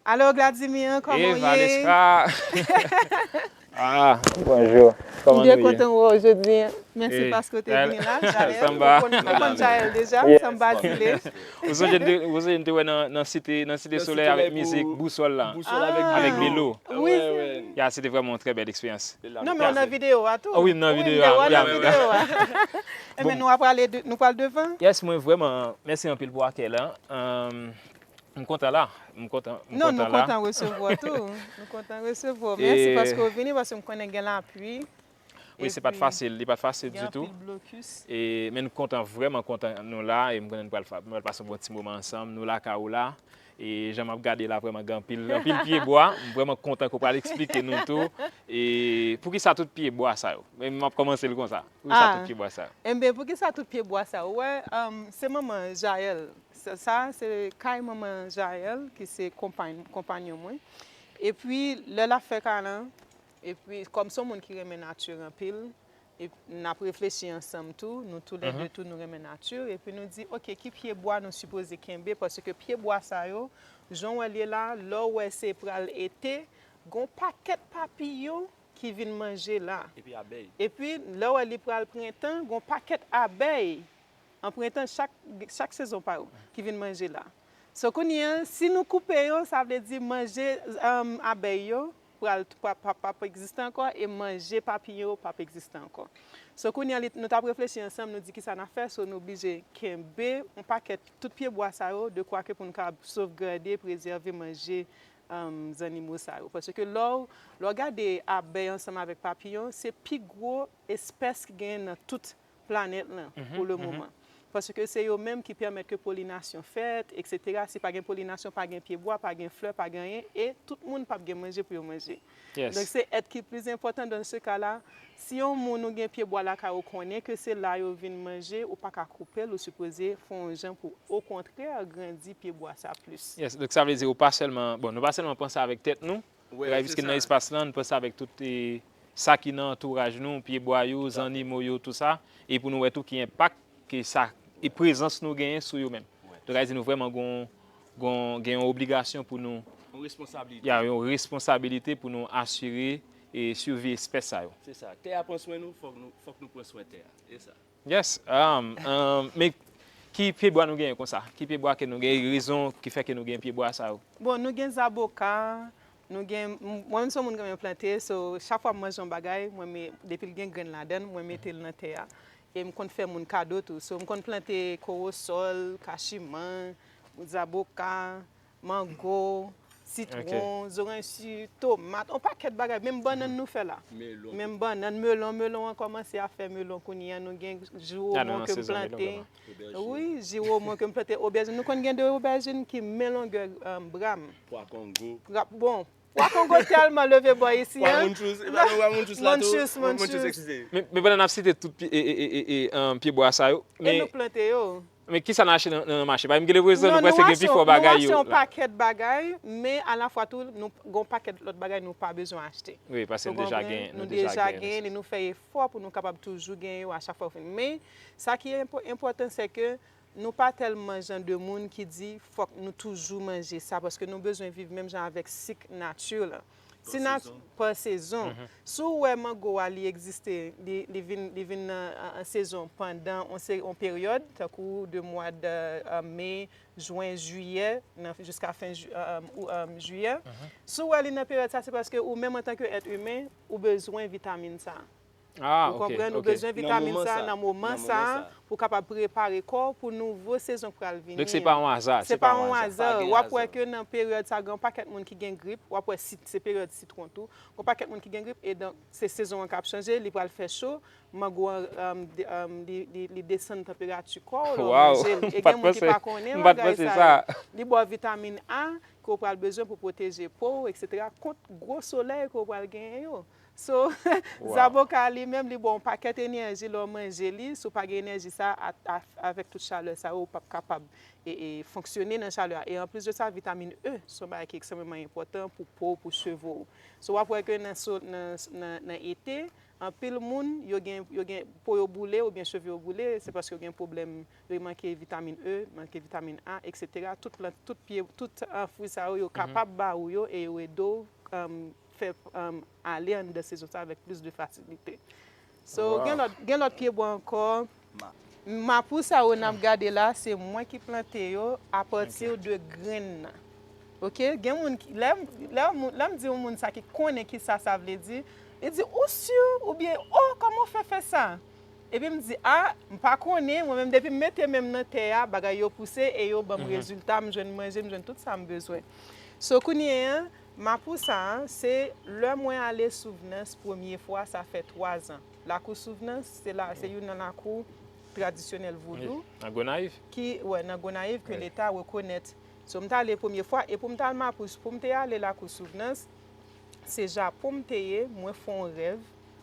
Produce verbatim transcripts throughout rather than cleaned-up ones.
Alo, Gladimir, kòman w ye? Valeska. Ah, bonjou. Kòman nou ye? M byen kontan wè w jodi. Mèsi paske w te vini la, Jael. Ou konn, ou konn Jael deja, Samba Zile. Ou sonje m te, ou sonje m te wè nan, nan Site, nan Site Solèy avèk mizik Bousòl la. Bousòl avèk Belo. Wi. Ya, se te vrèman yon trè bèl eksperyans. Non, men w nan videyo a tou. Ah wi, m nan videyo a. Wi, m nan videyo a. Enben, nou pral, nou pral devan? Yes, mwen vrèman, mèsi anpil pou akèy la. M kontan la. M kontan. M kontan la. Non, nou kontan resevwa w tou. Nou kontan resevwa w. Mèsi paske w vini, paske m konnen gen lapli. Wi, se pa t fasil. Li pa t fasil ditou. Gen anpil blokis. E, men nou kontan, vrèman kontan nou la. E m konnen nou pral, nou pral pase yon bon ti moman ansanm. Nou lakay ou la. E jan m ap gade la, vrèman gen anpil, anpil pyebwa. M vrèman kontan ke w pral eksplike nou tou. E poukisa tout pyebwa sa yo? Men m ap kòmanse l konsa. Poukisa tout pyebwa sa yo? Enben, poukisa tout pyebwa sa yo? Ou wè, se manman Jael. Sa, sa se kay manman Jael, ki se konpay, konpanyon mwen. Epi, lè l ap fè kay lan, epi, kòm se yon moun ki renmen nati anpil, e n ap reflechi ansanm tou, nou toulède tou, nou renmen nati, epi nou di, oke, ki pyebwa nou sipoze kenbe, paske pyebwa sa yo, jan w wè l ye la, lè w wè se pral ete, gen yon pakèt papiyon ki vin manje la. Epi abèy. Epi, lè w wè li pral prentan, gen yon pakèt abèy. An prentan, chak, chak sezon pa yo ki vin manje la. So, kounye a, si nou koupe yo, sa vle di manje, um, abèy yo pral, p ap, p ap, p ap egziste ankò, e manje papiyon yo p ap egziste ankò. So, kounye a, li, nou t ap reflechi ansanm, nou di kisa n ap fè, so, nou blije kenbe yon pakèt tout pyebwa sa yo, dekwa ke pou nou ka sovgade, prezève, manje, um, zannimo sa yo. Paske lè w, lè w gade abèy ansanm avèk papiyon, se pi gwo espès ki genyen nan tout planèt lan pou le moman. Paske se yo menm ki pèmèt ke polinasyon fèt, etsetera. Si pa gen polinasyon, pa gen pyebwa, pa gen flè, pa gen anyen, e tout moun p ap gen manje pou yo manje. Donk, se èt ki plis enpòtan dan se ka la. Si yon moun ou gen pyebwa lakay ou konnen ke se la yo vin manje, ou pa ka koupe l, ou sipoze fè yon jan pou okontrè grandi pyebwa sa plis. Yes, donk sa vle di ou pa sèlman, bon, nou pa sèlman panse avèk tèt nou, piske nan espas lan, nou panse avèk tout, e, sa ki nan antouraj nou, pyebwa yo, zannimo yo, tou sa, e pou nou wè tou ki enpak ke sa, e prezans nou genyen sou yo menm. Donk, sa vle di nou vrèman gon, gon, gen yon obligasyon pou nou, yon responsabilite. Ya, yon responsabilite pou nou asire e sivi espès sa yo. Se sa. Tè a pran swen nou, fòk nou, fòk nou pran swen tè a. Se sa. Yes. Um, um, men ki pyebwa nou genyen konsa? Ki pyebwa ke nou genyen? Rezon ki fè ke nou gen pyebwa sa yo? Bon, nou gen zaboka, nou gen, m-, mwen menm se yon moun ki renmen plante, so chak fwa m manje yon bagay, mwen me-, depi l gen grenn ladan l, mwen mete l nan tè a. E m konn fè moun kado tou. So, m konn plante kowosòl, kachiman, zaboka, mango, sitwon, zoranj si, tomat, yon pakèt bagay. Menm bannann nou fè la. Menm bannann, melon, melon an kòmanse ap fè melon kounye a. Nou gen jiwoman ke m plante. Wi, jiwoman ke m plante, obèjin. Nou konn gen de obèjin ki men longè, um, bra m. Pwa kongo. Bon, pwa kongo tèlman leve bò isi, hein? Pwa moun chous, e pa nou pwa moun chous la tou? Moun chous, moun chous, eskize. Men, men pandan n ap site tout pye, e, e, e, e, e, um, pyebwa sa yo, e men nou plante yo. Men kisa n achte nan, nan, nan mache? Paske m gen lenpresyon nou prèske gen pi fò bagay yo. Non, nou achte yon pakèt bagay, men alafwa tou, nou gen yon pakèt lòt bagay nou pa bezwen achte. Wi, paske nou deja gen, nou deja gen, e nou fè efò pou nou kapab toujou gen yo a chak fwa yo fini. Men, sa ki enpò-, enpòtan, se ke nou pa tèlman jan de moun ki di fòk nou toujou manje sa, paske nou bezwen viv menm jan avèk sik nati lan. Si nat-, pa sezon. Si w wè mango a, li egziste, li, li vin, li vin nan, an, an sezon pandan on se-, on peryòd, tankou de mwa de, a, me, jen, jiyè, nan, jiska fen ji-, a, a, ou, a, jiyè. Si w wè li nan peryòd sa, se paske ou menm antanke èt imen, ou bezwen vitamin sa. Ou konprann? Ou bezwen vitamin sa nan moman sa pou w kapab prepare kò w pou nouvo sezon k pral vini an. Donk, se pa yon aza. Se pa yon aza. W ap wè ke nan peryòd sa, gen yon pakèt moun ki gen grip. W ap wè sit-, se peryòd sitwon tou. Gen yon pakèt moun ki gen grip, e donk, se sezon an k ap chanje, li pral fè cho. Mango an, um, de-, um, li, li, li desann tanperati kò w lè w manje l. E gen moun ki pa konnen bagay sa yo. Li ba w vitamin A ke w pral bezwen pou pwoteje po w, etsetera, kont gwo solèy ke w pral genyen yo. So, zaboka li menm, li ba w yon pakèt enèji lè w manje li. Si w pa gen enèji sa, a- a- avèk tout chalè sa yo, ou p ap kapab e, e, fonksyone nan chalè a. E anplis de sa, vitamin E se yon bagay ki ekstrèmeman enpòtan pou po w, pou cheve w. So, w ap wè ke nan, so, nan, nan, nan ete, anpil moun, yo gen, yo gen po yo boule oubyen cheve yo boule, se paske yo gen pwoblèm, yo manke vitamin E, manke vitamin A, et cetera. Tout plant, tout pye, tout, ah, fwi sa yo, yo kapab ba ou yo e yo ede w, um, fè, um, ale anndan sezon sa avèk plis de fasilite. So, gen lòt, gen lòt pyebwa ankò. Mapou sa yo n ap gade la, se mwen ki plante yo apati de grenn nan. Oke? Gen moun ki, lè, lè, moun- lè m di yon moun sa ki konnen ki sa sa vle di, li di, "Ou si?" Oubyen, "Oh, kòman w fè fè sa?" Epi m di, "Ah, m pa konnen, mwen menm depi m mete men m nan tè a, bagay yo pouse e yo ban m rezilta, m jwenn manje, m jwenn tout sa m bezwen." So, kounye a, mapou sa a, se lè mwen ale Souvnans premye fwa, sa fè twa zan. Lakou Souvnans, se la, se youn nan lakou tradisyonèl vodou. Nan Gonayiv? Ki, wè, nan Gonayiv, ke Leta rekonèt. So, m t ale premye fwa, e pou m t al Mapou, pou m te ale Lakou Souvnans, se Japon m te ye, mwen fè yon rèv,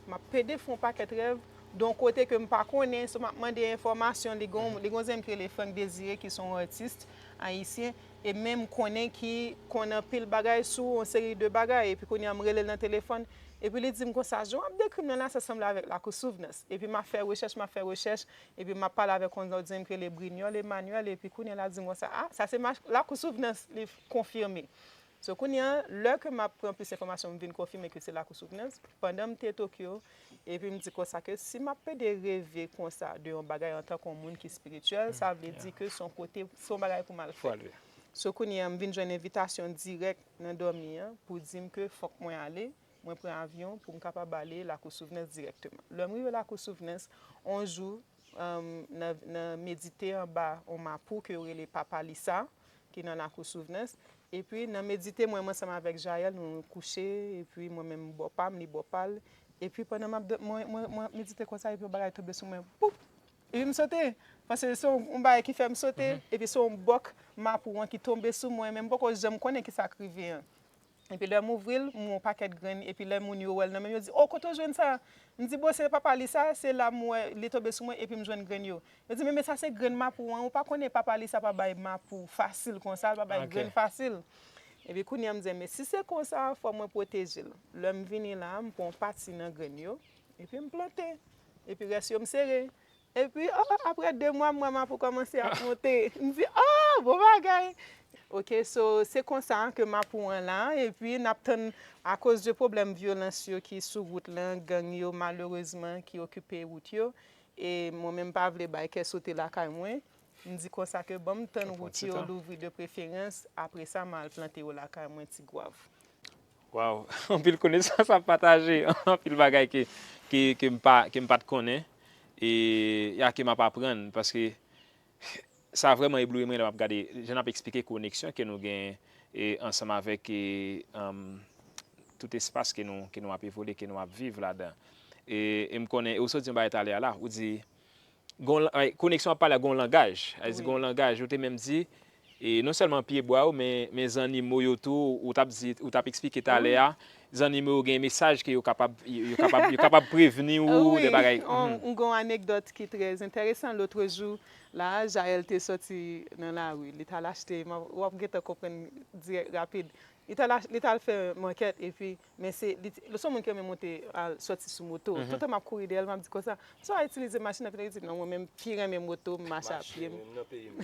m ap pede fè yon pakèt rèv, de yon kote ke m pa konnen, so m ap mande enfòmasyon, li gon, li gon zanmi ki rele Frank Désiré, ki se yon atis ayisyen, e men m konnen ki konn anpil bagay sou yon seri de bagay, epi kounye a m rele l nan telefòn, epi li di m konsa, "Jan w ap dekri m nan la, sa sanble avèk Lakou Souvnans." Epi m ap fè rechèch, m ap fè rechèch, epi m ap pale avèk yon lòt zanmi ki rele Brignol Emmanuel, epi kounye a l ap di m konsa, "Ah, sa se mach- Lakou Souvnans," li konfime. So, kounye a, lè ke m ap pran plis enfòmasyon, m vin konfime ke se Lakou Souvnans. Pandan m te Tokyo, epi m di konsa ke si m ap pede reve konsa de yon bagay antanke yon moun ki espirityèl, sa vle di ke se yon kote, se yon bagay pou m al fè. So, kounye a, m vin jwenn envitasyon dirèk nan dòmi an pou di m ke fòk mwen ale, mwen pran avyon pou m kapab ale Lakou Souvnans dirèkteman. Lè m rive Lakou Souvnans, yon jou, um, nan, nan medite anba yon mapou ke yo rele Papa Lisa, ki nan Lakou Souvnans. Epi, nan medite, mwen, mwen ansanm avèk Jaël, nou kouche, epi mwen menm bò pa m, li bò pa l. Epi, pandan m ap, mwen, mwen, mwen ap medite konsa, epi yon bagay tonbe sou mwen, poup! Epi m sote, paske se yon, yon bagay ki fè m sote, epi se yon bòk mapou an ki tonbe sou mwen, men m poko janm konnen ki sa k rive an. Epi lè m ouvri l, m wè yon pakèt grenn, epi lè moun yo wè l nan men m, yo di, "O, kote w jwenn sa?" M di, "Bon, se Papa Lisa, se la m wè li tonbe sou mwen, epi m jwenn grenn yo." Yo di, "Men, men sa se grenn mapou an, ou pa konnen Papa Lisa pa bay mapou fasil konsa, l pa bay grenn fasil." Epi kounye a m di, "Men si se konsa, fò mwen pwoteje l." Lè m vini la, m pran yon pati nan grenn yo, epi m plante. Epi rès yo m sere. Epi, o, o, apre de mwa, m wè mapou kòmanse ap monte. M di, "O, bon bagay!" Ok, so, se konsa ke mapou an la, epi n ap tann, akoz de pwoblèm vyolans yo ki sou wout lan, gang yo, malerezman, ki okipe wout yo, e mwen menm pa vle bay kè sote lakay mwen, m di konsa ke ban m tann wout yo louvri de preferans, apre sa, m al plante yo lakay mwen, ti gwav. Waw, anpil konesans ap pataje, anpil bagay ke, ke, ke m pa, ke m pa t konnen, e, ya ke m ap aprann, paske sa vrèman ebloui mwen lè m ap gade jan n ap eksplike koneksyon ke nou gen, e, ansanm avèk, e, um, tout espas ke nou, ke nou ap evolye, ke nou ap viv ladan. E, e m konnen, e ou sot di yon bagay talè a la, ou di, gon, ay, koneksyon ap pale a gon langaj. Sa vle di gon langaj. Ou te menm di, e non sèlman pyebwa yo, men, men zannimo yo tou, ou t ap di, ou t ap eksplike talè a, zannimo yo gen mesaj ke yo kapab, yo, yo kapab, yo kapab prevni ou de bagay. Wi, m gon anekdòt ki trè enteresan. Lòtrejou, la, Jaël te sòti nan lari. Li t al achte, w ap gentan konprann dirèk, rapid. Li t al ach-, li t al fè mankèt, epi, men se, li, li se yon moun ki renmen monte, al sòti sou moto. Toutan m ap kouri dèyè l, m ap di konsa, "Sa w itilize machin nan?" Epi li di, "Non, mwen menm, pi renmen moto, m mache a pye m." Machin, menm nan peyi m.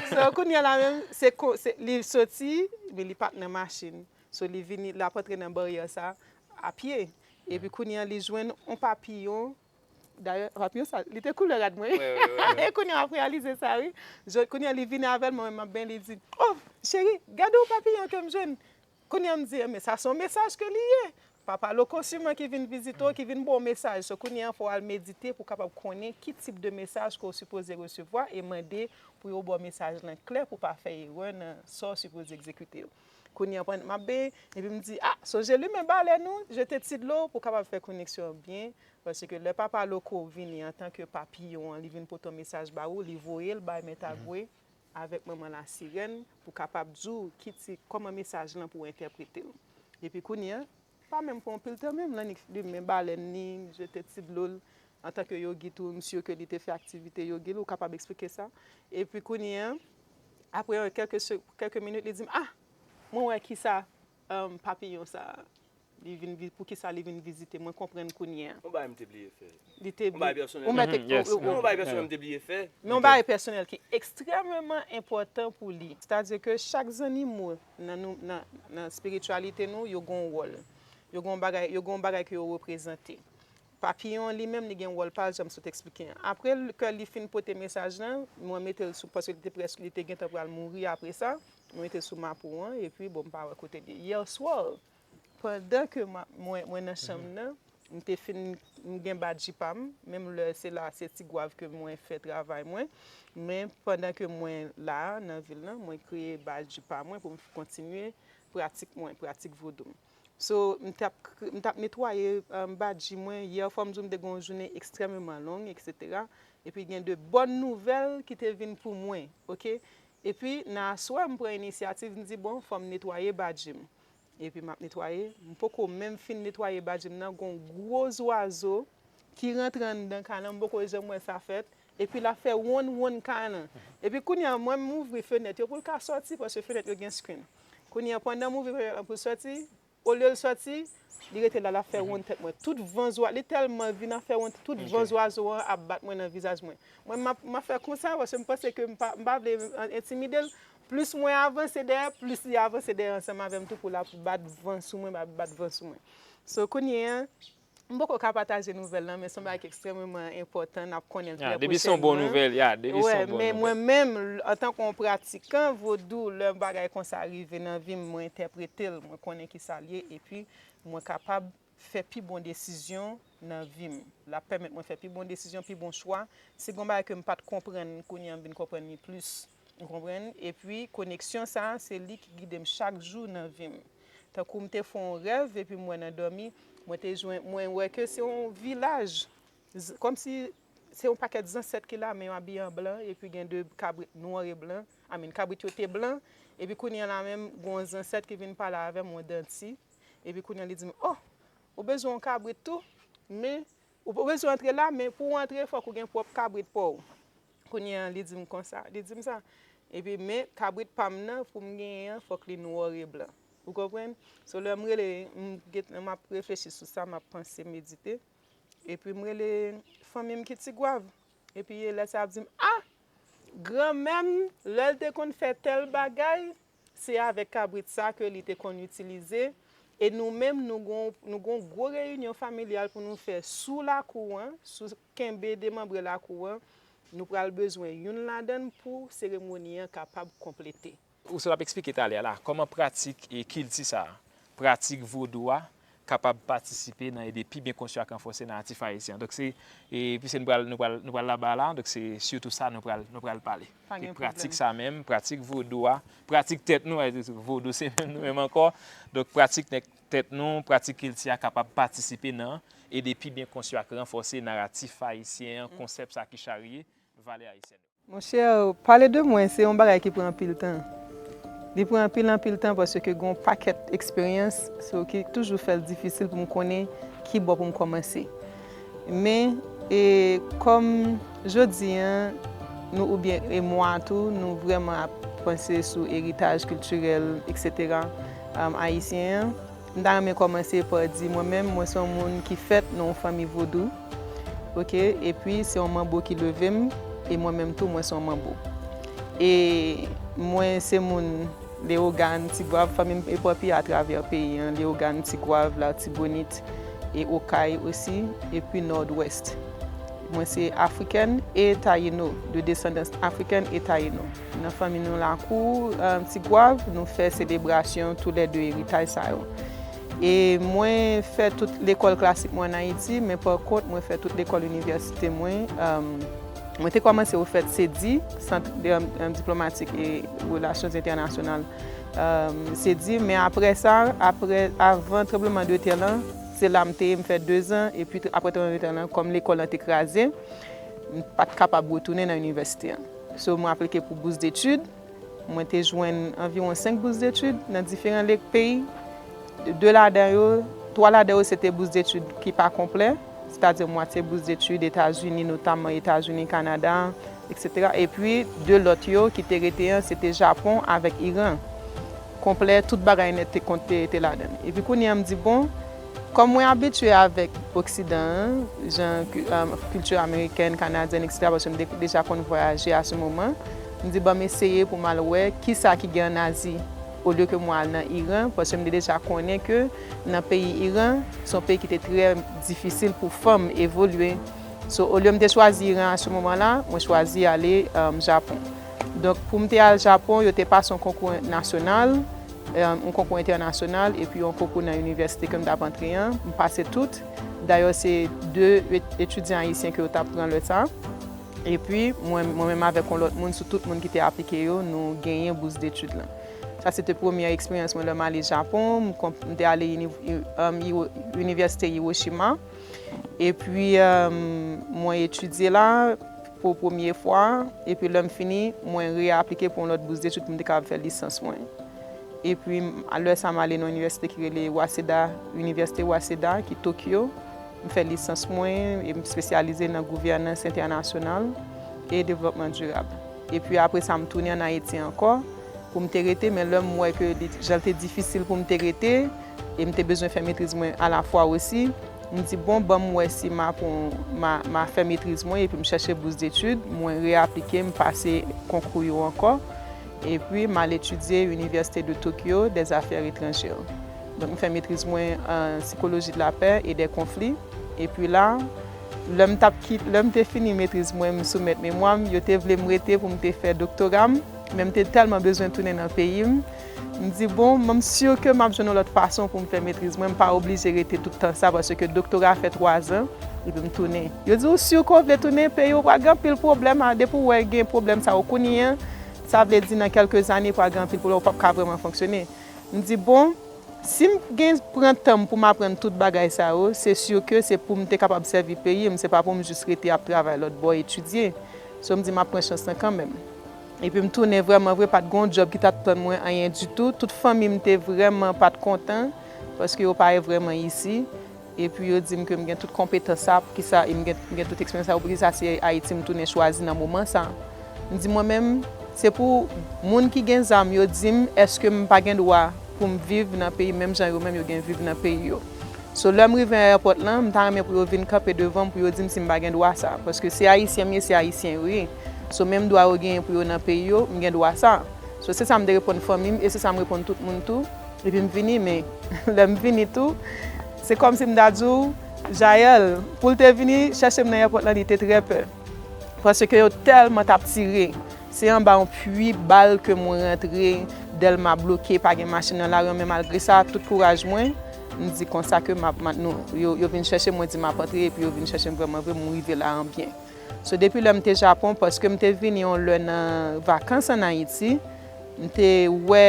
So, kounye a la menm, se ko-, se, li soti, men li pa t nan machin. So, li vini, l ap antre nan baryè sa, a pye. Epi kounye a, li jwenn yon papiyon. Dayè, papiyon sa, li te koulè rad mwen. Wi, wi, wi, wi. E kounye a, m ap reyalize sa, wi. Je, kounye a, li vini avè l, mwen menm, m ap benyen, li di, "O, cheri, gade yon papiyon ke m jwenn." Kounye a, m di, "Enben, sa se yon mesaj ke li ye." Papa Loko siman ki vin vizite w, ki vin ba w mesaj. So, kounye a, fò w al medite pou w kapab konnen ki tip de mesaj ke w sipoze resevwa e mande pou yo ba w mesaj lan klè pou w pa fè erè nan sa w sipoze egzekite yo. Kounye a, m ap benyen, epi m di, "A, sonje limen balèn ou, jete ti dlo pou w kapab fè koneksyon an byen." Paske lè Papa Loko vini antanke papiyon an, li vin pote yon mesaj ba ou, li voye l bay Mèt Agwe avèk Manman Lasirèn pou kapab di w ki ti, kòman mesaj lan pou w entèprete l. Epi kounye a, Pa menm pran anpil tan menm, l annik limen balèn li, jete ti dlo l. Antanke yogi tou, m si ke li te fè aktivite yogi l, ou kapab eksplike sa. Epi kounye a, apre kèlke se, kèlke minit, li di m, ah, mwen wè kisa, um, papiyon sa, li vin, pou kisa li vin vizite, mwen konprann kounye a. Yon bagay m te bliye fè. Li te yon bagay pèsonèl. Ou mèt yon bagay pèsonèl m te bliye fè. Men yon bagay pèsonèl ki ekstrèmeman enpòtan pou li. Sètadi ke chak zannimo nan, nou, nan, nan espirityalite nou, yo gen yon wòl. Yo gen yon bagay, yo gen yon bagay ke yo reprezante. Papiyon li menm, li gen wòl pa l, jan m sot eksplike an. Apre l, ke li fin pote mesaj lan, mwen mete l sou, paske li te prèske, li te gentan pral mouri apre sa, mwen mete l sou mapo an, epi bon, m pa wè kote li ye. Yè swa, pandan ke mwen, mwen nan chanm nan, m te fin, m gen badji pa m, menm lè se la, se Ti Gwav ke mwen fè travay mwen, men pandan ke mwen la a, nan vil lan, mwen kreye badji pa mwen pou m kontinye pratik mwen, pratik vodou m. So, m t ap, m t ap netwaye, um, badji mwen. Yè, fò m di w, m te gen yon jounen ekstrèmeman long, etsetera. Epi gen de bòn nouvèl ki te vin pou mwen, oke? Epi, nan aswè, m pran inisyativ, m di, bon, fò m netwaye badji m. Epi, m ap netwaye. M poko menm fin netwaye badji m nan, gon gwo zwazo ki rantre anndan kay lan, m poko janm wè sa fèt. Epi, l ap fè wonn, wonn kay lan. Epi, kounye a, mwen, m ouvri fenèt yo pou l ka sòti, paske fenèt yo gen screen. Kounye a, pandan m ouvri fenèt lan pou l sòti, olye l sòti, li rete la, l ap fè wonn tèt mwen. Tout van zwa, li tèlman vin ap fè wonn, tout van zwazo an ap bat mwen nan vizaj mwen. Mwen, m ap, m ap fè konsa, paske m panse ke m pa, m pa vle entimide l. Plis mwen avanse dèyè, plis li avanse dèyè ansanm avè m tou pou l ap bat van sou mwen, bat, bat van sou mwen. So, kounye a, m poko ka pataje nouvèl lan, men se yon bagay ki ekstrèmeman enpòtan, n ap konnen l trè pwochènman. Ya, depi se yon bon nouvèl, ya, depi se yon bon nouvèl. Wi, men mwen menm, antanke yon pratikan vodou, lè yon bagay konsa rive nan vi m, mwen entèprete l, mwen konnen kisa l ye, epi mwen kapab fè pi bon desizyon nan vi m. L ap pèmèt mwen fè pi bon desizyon, pi bon chwa. Si gen yon bagay ke m pa t konprann, kounye a m vin konprann li plis. Ou konprann? Epi, koneksyon sa a, se li ki gide m chak jou nan vi m. Tankou m te fè yon rèv, epi m wè nan dòmi, mwen te jwenn, mwen wè ke se yon vilaj. Z-, kòmsi se yon pakèt zansèt ki la, men yo abiye an blan, epi gen de kabrit nwa e blan. I mean, kabrit yo te blan, epi kounye a la menm, gen yon zansèt ki vin pale avè m, yon danti. Epi kounye a, li di m, oh, ou bezwen yon kabrit tou, men, ou bezwen antre la, men pou w antre, fòk ou gen pwòp kabrit pa w. Kounye a, li di m konsa, li di m sa. Epi, men kabrit pa m nan, pou m genyen an, fòk li nwa e blan. Ou konprann? So, lè m rele, m gen, m ap reflechi sou sa, m ap panse, medite. Epi, m rele fanmi m ki Tigwav. Epi, lè sa ap di m, ah! Granmè m, lè l te konn fè tèl bagay, se avèk kabrit sa ke li te konn itilize. E nou menm, nou gon, nou gon gwo reyinyon familyal pou nou fè sou lakou an, sou kenbe demanbre lakou an. Nou pral bezwen youn ladan l pou seremoni an kapab konplete. Ou sot ap eksplike talè a la, kòman pratik e kilti sa a, pratik vodou a, kapab patisipe nan ede pi byen konstwi ak ranfòse naratif ayisyen an. Donk, se, e, piske nou pral, nou pral, nou pral laba la, donk se sitou sa nou pral, nou pral pale. Pa gen pwoblèm. E pratik sa menm, pratik vodou a, pratik tèt nou, e, vodou se menm nou menm ankò. Donk, pratik nèg tèt nou, pratik kilti a kapab patisipe nan ede pi byen konstwi ak ranfòse naratif ayisyen an, konsèp sa ki charye valè ayisyen yo. Monchè, pale de mwen, se yon bagay ki pran anpil tan. Li pran anpil, anpil tan paske gen yon pakèt eksperyans, so, ki toujou fè l difisil pou m konnen ki bò pou m kòmanse. Men, e, kòm jodi a, nou, oubyen, e mwa tou, nou vrèman ap panse sou eritaj kiltirèl, etsetera, um, ayisyen an, m ta renmen kòmanse pa di mwen menm, mwen se yon moun ki fèt nan yon fanmi vodou, oke, epi se yon manbo ki leve m, e mwen menm tou, mwen se yon manbo. E mwen se moun Leyogàn, Tigwav, fanmi m epapiye atravè peyi an, Leyogàn, Tigwav, Latibonit, e Okay osi, epi Nòdwès. Mwen se Afrikèn e Tayino, de desandans afrikèn e Tayino. Nan fanmi nou lakou, um, Tigwav, nou fè selebrasyon toulède eritaj sa yo. E mwen fè tout lekòl klasik mwen ann Ayiti, men pa kont, mwen fè tout lekòl inivèsite mwen. Um, mwen te kòmanse ofèt CEDI, Sant de, um, Diplomatik e Relasyon Entènasyonal, um, CEDI, men apre sa, apre, avan tranbleman de tè lan, se la m te ye, m fè dezan, epi tr-, apre tranbleman de tè lan, kòm lekòl lan te kraze, m pa t kapab retounen nan inivèsite an. So, mwen aplike pou bous detid. Mwen te jwenn anviwon senk bous detid nan diferan lek peyi. De ladan yo, Twa ladan yo se te bous detid ki pa konplè, sètadi mwatye bous detid Etazini, notaman Etazini, Kanada, etsetera. Epi, de lòt yo ki te rete an, se te Japon avèk Iran. Konplè, tout bagay nèt te kont te, te ladan l. Epi kounye a, m di, bon, kòm mwen abitye avèk Oksidan an, jan ki- um, kilti amerikèn, kanadyèn, etsetera, paske m te deja konn vwayaje a se moman, m di, ban m eseye pou m al wè kisa ki gen ann Azi, olye ke mwen al nan Iran, paske m te deja konnen ke nan peyi Iran, se yon peyi ki te trè difisil pou fanm evolye. So, olye m te chwazi Iran a se moman la, mwen chwazi ale um, Japon. Donk, pou m te al Japon, yo te pase yon konkou nasyonal, um, yon konkou entènasyonal, epi yon konkou nan inivèsite ke m t ap antre an. M pase tout. Dayè, se de et- etidyan ayisyen ke yo t ap pran lè sa. Epi, mwen, mwen menm avèk yon lòt moun, sou tout moun ki te aplike yo, nou genyen bous detid lan. Sa se te premyè eksperyans mwen lè m ale Japon. M konp- m te ale ini- i- um, Iwo- Inivèsite Hiroshima. Epi, um, mwen etidye la pou premye fwa. Epi, lè m fini, mwen reaplike pou yon lòt bous detid pou m te kapab fè lisans mwen. Epi, m- lè sa, m ale nan yon inivèsite ki rele Waseda, Inivèsite Waseda, ki Tokyo. M fè lisans mwen e m espesyalize nan gouvènans entènasyonal e devlopman dirab. Epi, apre sa, m tounen ann Ayiti ankò pou m te rete, men lè m wè ke li- jan l te difisil pou m te rete, e m te bezwen fè metriz mwen alafwa osi, m di, bon, ban m wè si m a pran, m a, m a fè metriz mwen, epi m chèche bous detid, mwen reaplike, m pase konkou yo ankò, epi m al etidye Université de Tokyo des Affaires Étrangères. Donk, m fè metriz mwen an sikoloji de lapè e dè konfli. Epi la, lè m t ap kit- lè m te fini metriz mwen, m soumèt memwa m, yo te vle m rete pou m te fè doktora m, men m te tèlman bezwen tounen nan peyi m. M di, bon, mwen m si ke m ap jwenn yon lòt fason pou m fè metriz mwen, m pa oblije rete tout tan sa, paske doktora fè twa zan, epi m tounen. Yo di, ou si ke w vle tounen peyi w, pral gen anpil pwoblèm, a, depi w wè gen pwoblèm sa yo kounye a, sa vle di nan kèlke zane, pral gen anpil pwoblèm, ou p ap ka vrèman fonksyone. M di, bon, si m gen pran tan m pou m aprann tout bagay sa yo, se si ke se pou m te kapab sèvi peyi m, se pa pou m jis rete ap travay lòt bò etidye. So, m di, m ap pran chans lan kanmenm. Epi m tounen vrèman vre, pa t gen yon djòb ki t ap tann mwen, anyen ditou. Tout fanmi m te vrèman pa t kontan, paske yo pa vrèman isi. Epi yo di m ke m gen tout konpetans sa, poukisa, e m gen, m gen tout eksperyans sa yo, poukisa se Ayiti m tounen chwazi nan moman sa. M di mwen menm, se pou moun ki gen zam yo di m, èske m pa gen dwa pou m viv nan peyi m menm jan yo menm yo gen viv nan peyi yo. So, lè m rive ayewopò lan, m ta renmen pou yo vin kanpe devan m pou yo di m si m pa gen dwa sa. Paske se Ayisyen m ye, se Ayisyen yo ye. So, menm dwa yo genyen pou yo nan peyi yo, m gen dwa sa. So, se sa m te reponn fanmi m e se sa m reponn tout moun tou. Epi m vini, men lè m vini tou, se kòmsi m ta di w, Jaël, pou l te vini chèche m nan ayewopò lan, li te trè pè. Paske yo tèlman t ap tire. Se anba yon pwi bal ke mwen rantre, Dèlma bloke, pa gen machin nan lari an, men malgre sa, tout kouraj mwen, m di konsa ke m ap, m ap, nou, yo, yo vin chèche m, mwen di m ap antre, epi yo vin chèche m vrèman vre, m rive la an byen. So, depi lè m te Japon, paske m te vini yon lè nan vakans ann Ayiti, m te wè,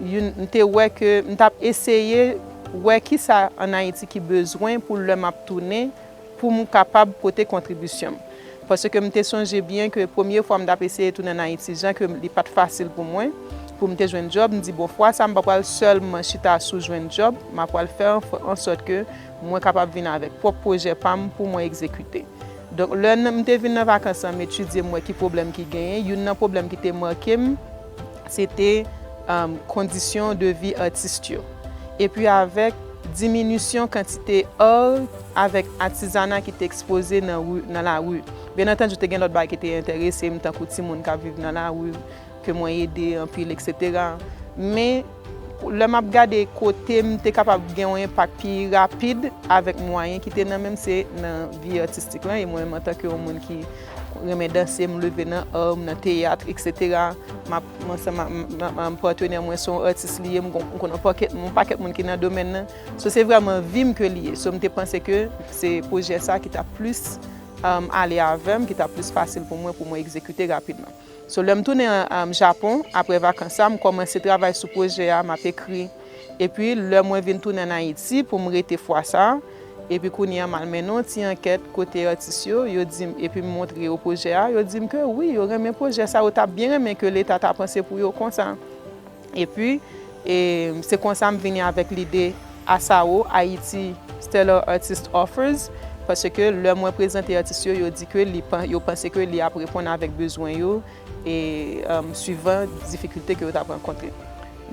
youn, m te wè ke m t ap eseye wè kisa ann Ayiti ki bezwen pou lè m ap tounen, pou m kapab pote kontribisyon m. Paske m te sonje byen ke premye fwa m t ap eseye tounen ann Ayiti, jan ke li pa t fasil pou mwen, pou m te jwenn djòb, m di, bon, fwa sa, m pa pral sèlman chita sou jwenn djòb, m ap pral fè an, an sòt ke mwen kapab vin avèk pwòp pwojè pa m pou mwen egzekite. Donk, lè n- m te vin nan vakans lan, m etidye, m wè ki pwoblèm ki genyen. Youn nan pwoblèm ki te make m, se te, um, kondisyon de vi atis yo. Epi avèk diminisyon kantite ar avèk atizana ki te ekspoze nan ri, nan lari. Byen antandi, te gen lòt bagay ki te enterese m, tankou timoun k ap viv nan lari, ke mwen ede anpil, etsetera. Men, lè m ap gade kote m te kapab gen yon enpak pi rapid avèk mwayen ki te nan men m, se nan vi atistik lan. E mwen menm, antanke yon moun ki renmen danse, m leve nan ar, m nan teyat, etsetera. M ap, m ansanm ak m, m, m, patnè mwen se yon atis li ye, m gon- m konn yon pakèt, yon pakèt moun ki nan domèn nan. So, se vrèman vi m ke li ye. So, m te panse ke se pwojè sa ki t ap plis, um, ale avè m, ki t ap plis fasil pou mwen, pou mwen egzekite rapidman. So, lè m tounen, um, Japon, apre vakans sa, m kòmanse travay sou pwojè a, m ap ekri. Epi, lè mwen vin tounen ann Ayiti pou m rete fwa sa, epi kounye a, m al mennen yon ti ankèt kote atis yo, yo di m, epi m montre yo pwojè a, yo di m ke wi, yo renmen pwojè sa, yo t ap byen renmen ke Leta ta panse pou yo konsa. Epi, e, se konsa m vini avèk lide ASAO, Haiti Stellar Artist Offers, paske lè mwen prezante atis yo, yo di ke li, yo panse ke li ap reponn avèk bezwen yo, e, um, swivan difikilte ke yo t ap rankontre.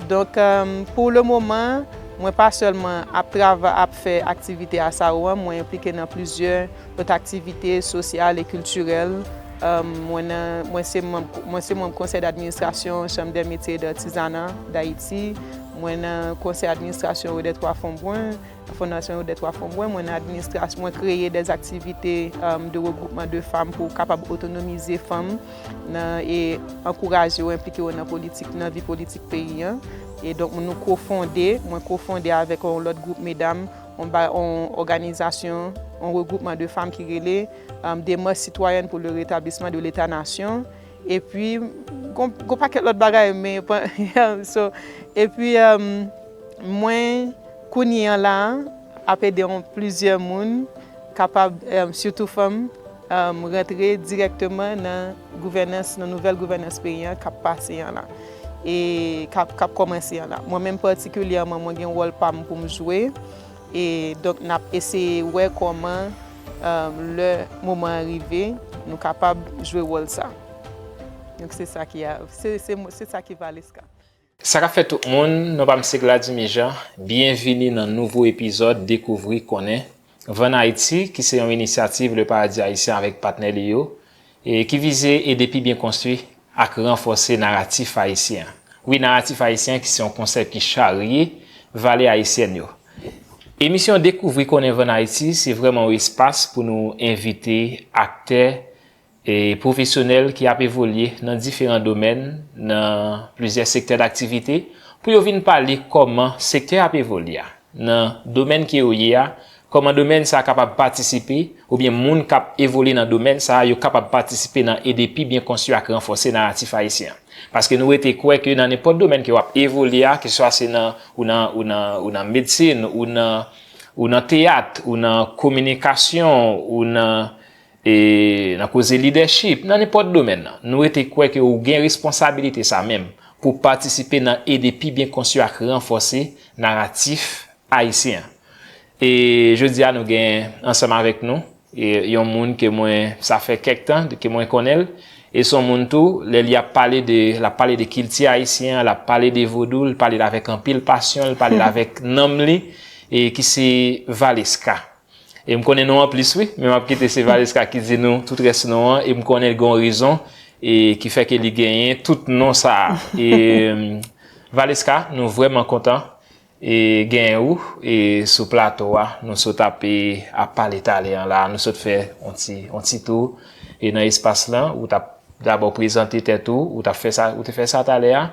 Donk, um, pou le moman, mwen pa sèlman ap trava-, ap fè aktivite ASAO an, mwen enplike nan plizyè lòt aktivite sosyal e kiltirèl. Um, mwen nan, mwen se manm, mwen se manm konsèy d'administrasyon Chambre des Métiers et d'Artisanat d'Haïti. Mwen nan konsèy administrasyon Odette Roy Fombrun, Fondasyon Odette Roy Fombrun. Mwen nan administrasyon, mwen kreye des activités, um, de regroupement de femmes pou kapab otonomize fanm nan, e ankouraje yo enplike yo nan politik, nan vi politik peyi an. E donk, nou kofonde, mwen kofonde avèk yon lòt gwoup medam, yon ba-, yon òganizasyon, yon regroupement de femmes ki rele, um, Démarche citoyenne pour le rétablissement de l'État-nation. Epi, gon, gon pakèt lòt bagay, men, so, epi, um, mwen, kounye an la, ap ede yon plizyè moun kapab, um, sitou fanm, um, rantre dirèkteman nan gouvènans, nan nouvèl gouvènans peyi an k ap pase an la. E k ap, k ap kòmanse an la. Mwen menm patikilyèman, mwen gen wòl pa m pou m jwe. E donk, n ap eseye wè kòman, um, lè moman an rive, nou kapab jwe wòl sa. Donk, se sa ki a, se, se, se sa ki Valeska. Sa k ap fèt tout moun, non pa m se Gladimy Jean. Byenvini nan nouvo epizòd Dekouvri Konnen Vann Ayiti, ki se yon inisyativ Le Paradis Haïtien avèk patnè li yo, e ki vize ede pi byen konstwi ak ranfòse naratif ayisyen an. Wi, naratif ayisyen an ki se yon konsèp ki charye valè ayisyèn yo. Emisyon Dekouvri Konnen Vann Ayiti, se vrèman yon espas pou nou envite aktè e pwofesyonèl ki ap evolye nan diferan domèn, nan plizyè sektè daktivite, pou yo vin pale kòman sektè ap evolye a, nan domèn ke yo ye a, kòman domèn sa a kapab patisipe, oubyen moun k ap evolye nan domèn sa a, yo kapab patisipe nan ede pi byen konstwi ak ranfòse naratif ayisyen an. Paske nou rete kwè ke nan nenpòt domèn ke w ap evolye a, keseswa se nan, ou nan, ou nan, ou nan medsin, ou nan, ou nan teyat, ou nan kominikasyon, ou nan e nan koze lidèchip, nan nenpòt domèn nan. Nou rete kwè ke ou gen responsabilite sa menm pou patisipe nan ede pi byen konstwi ak ranfòse naratif ayisyen an. E jodi a, nou gen ansanm avèk nou, e yon moun ke mwen, sa fè kèk tan ke mwen konnen l, e se yon moun tou, lè li ap pale de, l ap pale de kilti ayisyen an, l ap pale de vodou, l pale l avèk anpil pasyon, l pale l avèk nanm li, e ki se Valeska. E m konnen non an plis, wi, men m ap kite se Valeska ki di nou tout rès non an, e m konnen l gen yon rezon, e ki fè ke li genyen tout non sa a. E, Valeska, nou vrèman kontan, e, genyen ou, e, sou plato a. Nou sot ap, e, ap pale talè an la, nou sot fè yon ti, yon ti tou, e, nan espas lan, ou t ap dabò prezante tèt ou, ou t ap fè sa, ou te fè sa talè a,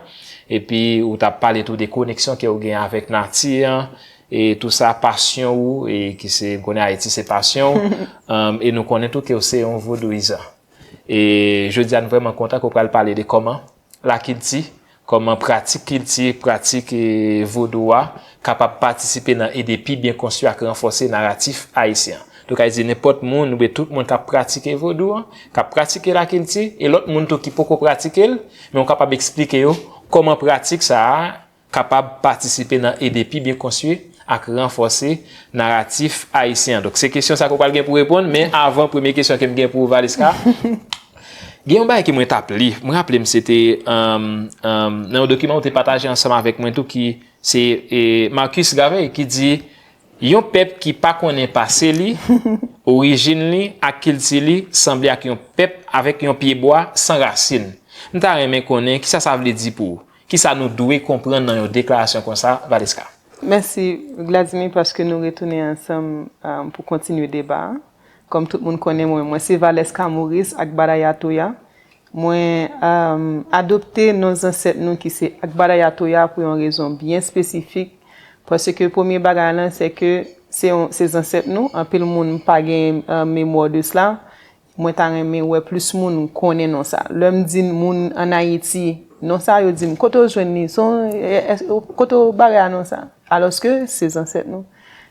epi ou t ap pale tou de koneksyon ke ou gen avèk nati an, e tou sa, pasyon ou, e ki se, m konnen Ayiti se pasyon w, um, e nou konnen tou ke w se yon vodouyizan. E jodi a, nou vrèman kontan ke w pral pale de kòman lakilti, kòman pratik kilti, pratik, e, vodou a kapab patisipe nan ede pi byen konstwi ak ranfòse naratif ayisyen an. Donk, sa vle di nenpòt moun, oubyen tout moun k ap pratike vodou an, k ap pratike lakilti, e lòt moun tou ki poko pratike l, men w kapab eksplike yo kòman pratik sa a kapab patisipe nan ede pi byen konstwi ak ranfòse naratif ayisyen an. Donk, se kesyon sa ke w pral gen pou reponn, men avan premye kesyon ke m gen pou ou, Valeska, gen yon bagay ke mwen t ap li. Mwen raple m se te, um, um, nan yon dokiman ou te pataje ansanm avèk mwen tou ki se, e, Marcus Garvey ki di, yon pèp ki pa konnen pase li, orijin li ak kilti li sanble ak yon pèp avèk yon pyebwa san rasin. M ta renmen konnen kisa sa vle di pou ou. Kisa nou dwe konprann nan yon deklarasyon konsa, Valeska? Mèsi, Gladimy, paske nou retounen ansanm, um, pou kontinye deba a. Kòm tout moun konnen mwen, mwen se Valeska Maurice ak Badaya Toya. Mwen, um, adopte non zansèt nou ki se Akbadaya Toya pou yon rezon byen espesifik, paske premye bagay lan, se ke se yon, se zansèt nou, anpil moun pa gen, um, memwa de sla. Mwen ta renmen wè plis moun konnen non sa. Lè m di moun ann Ayiti, non sa, yo di m, "Kote w jwenn li? Se yon, e, e, kote w bare a non sa?" Alòske se zansèt nou.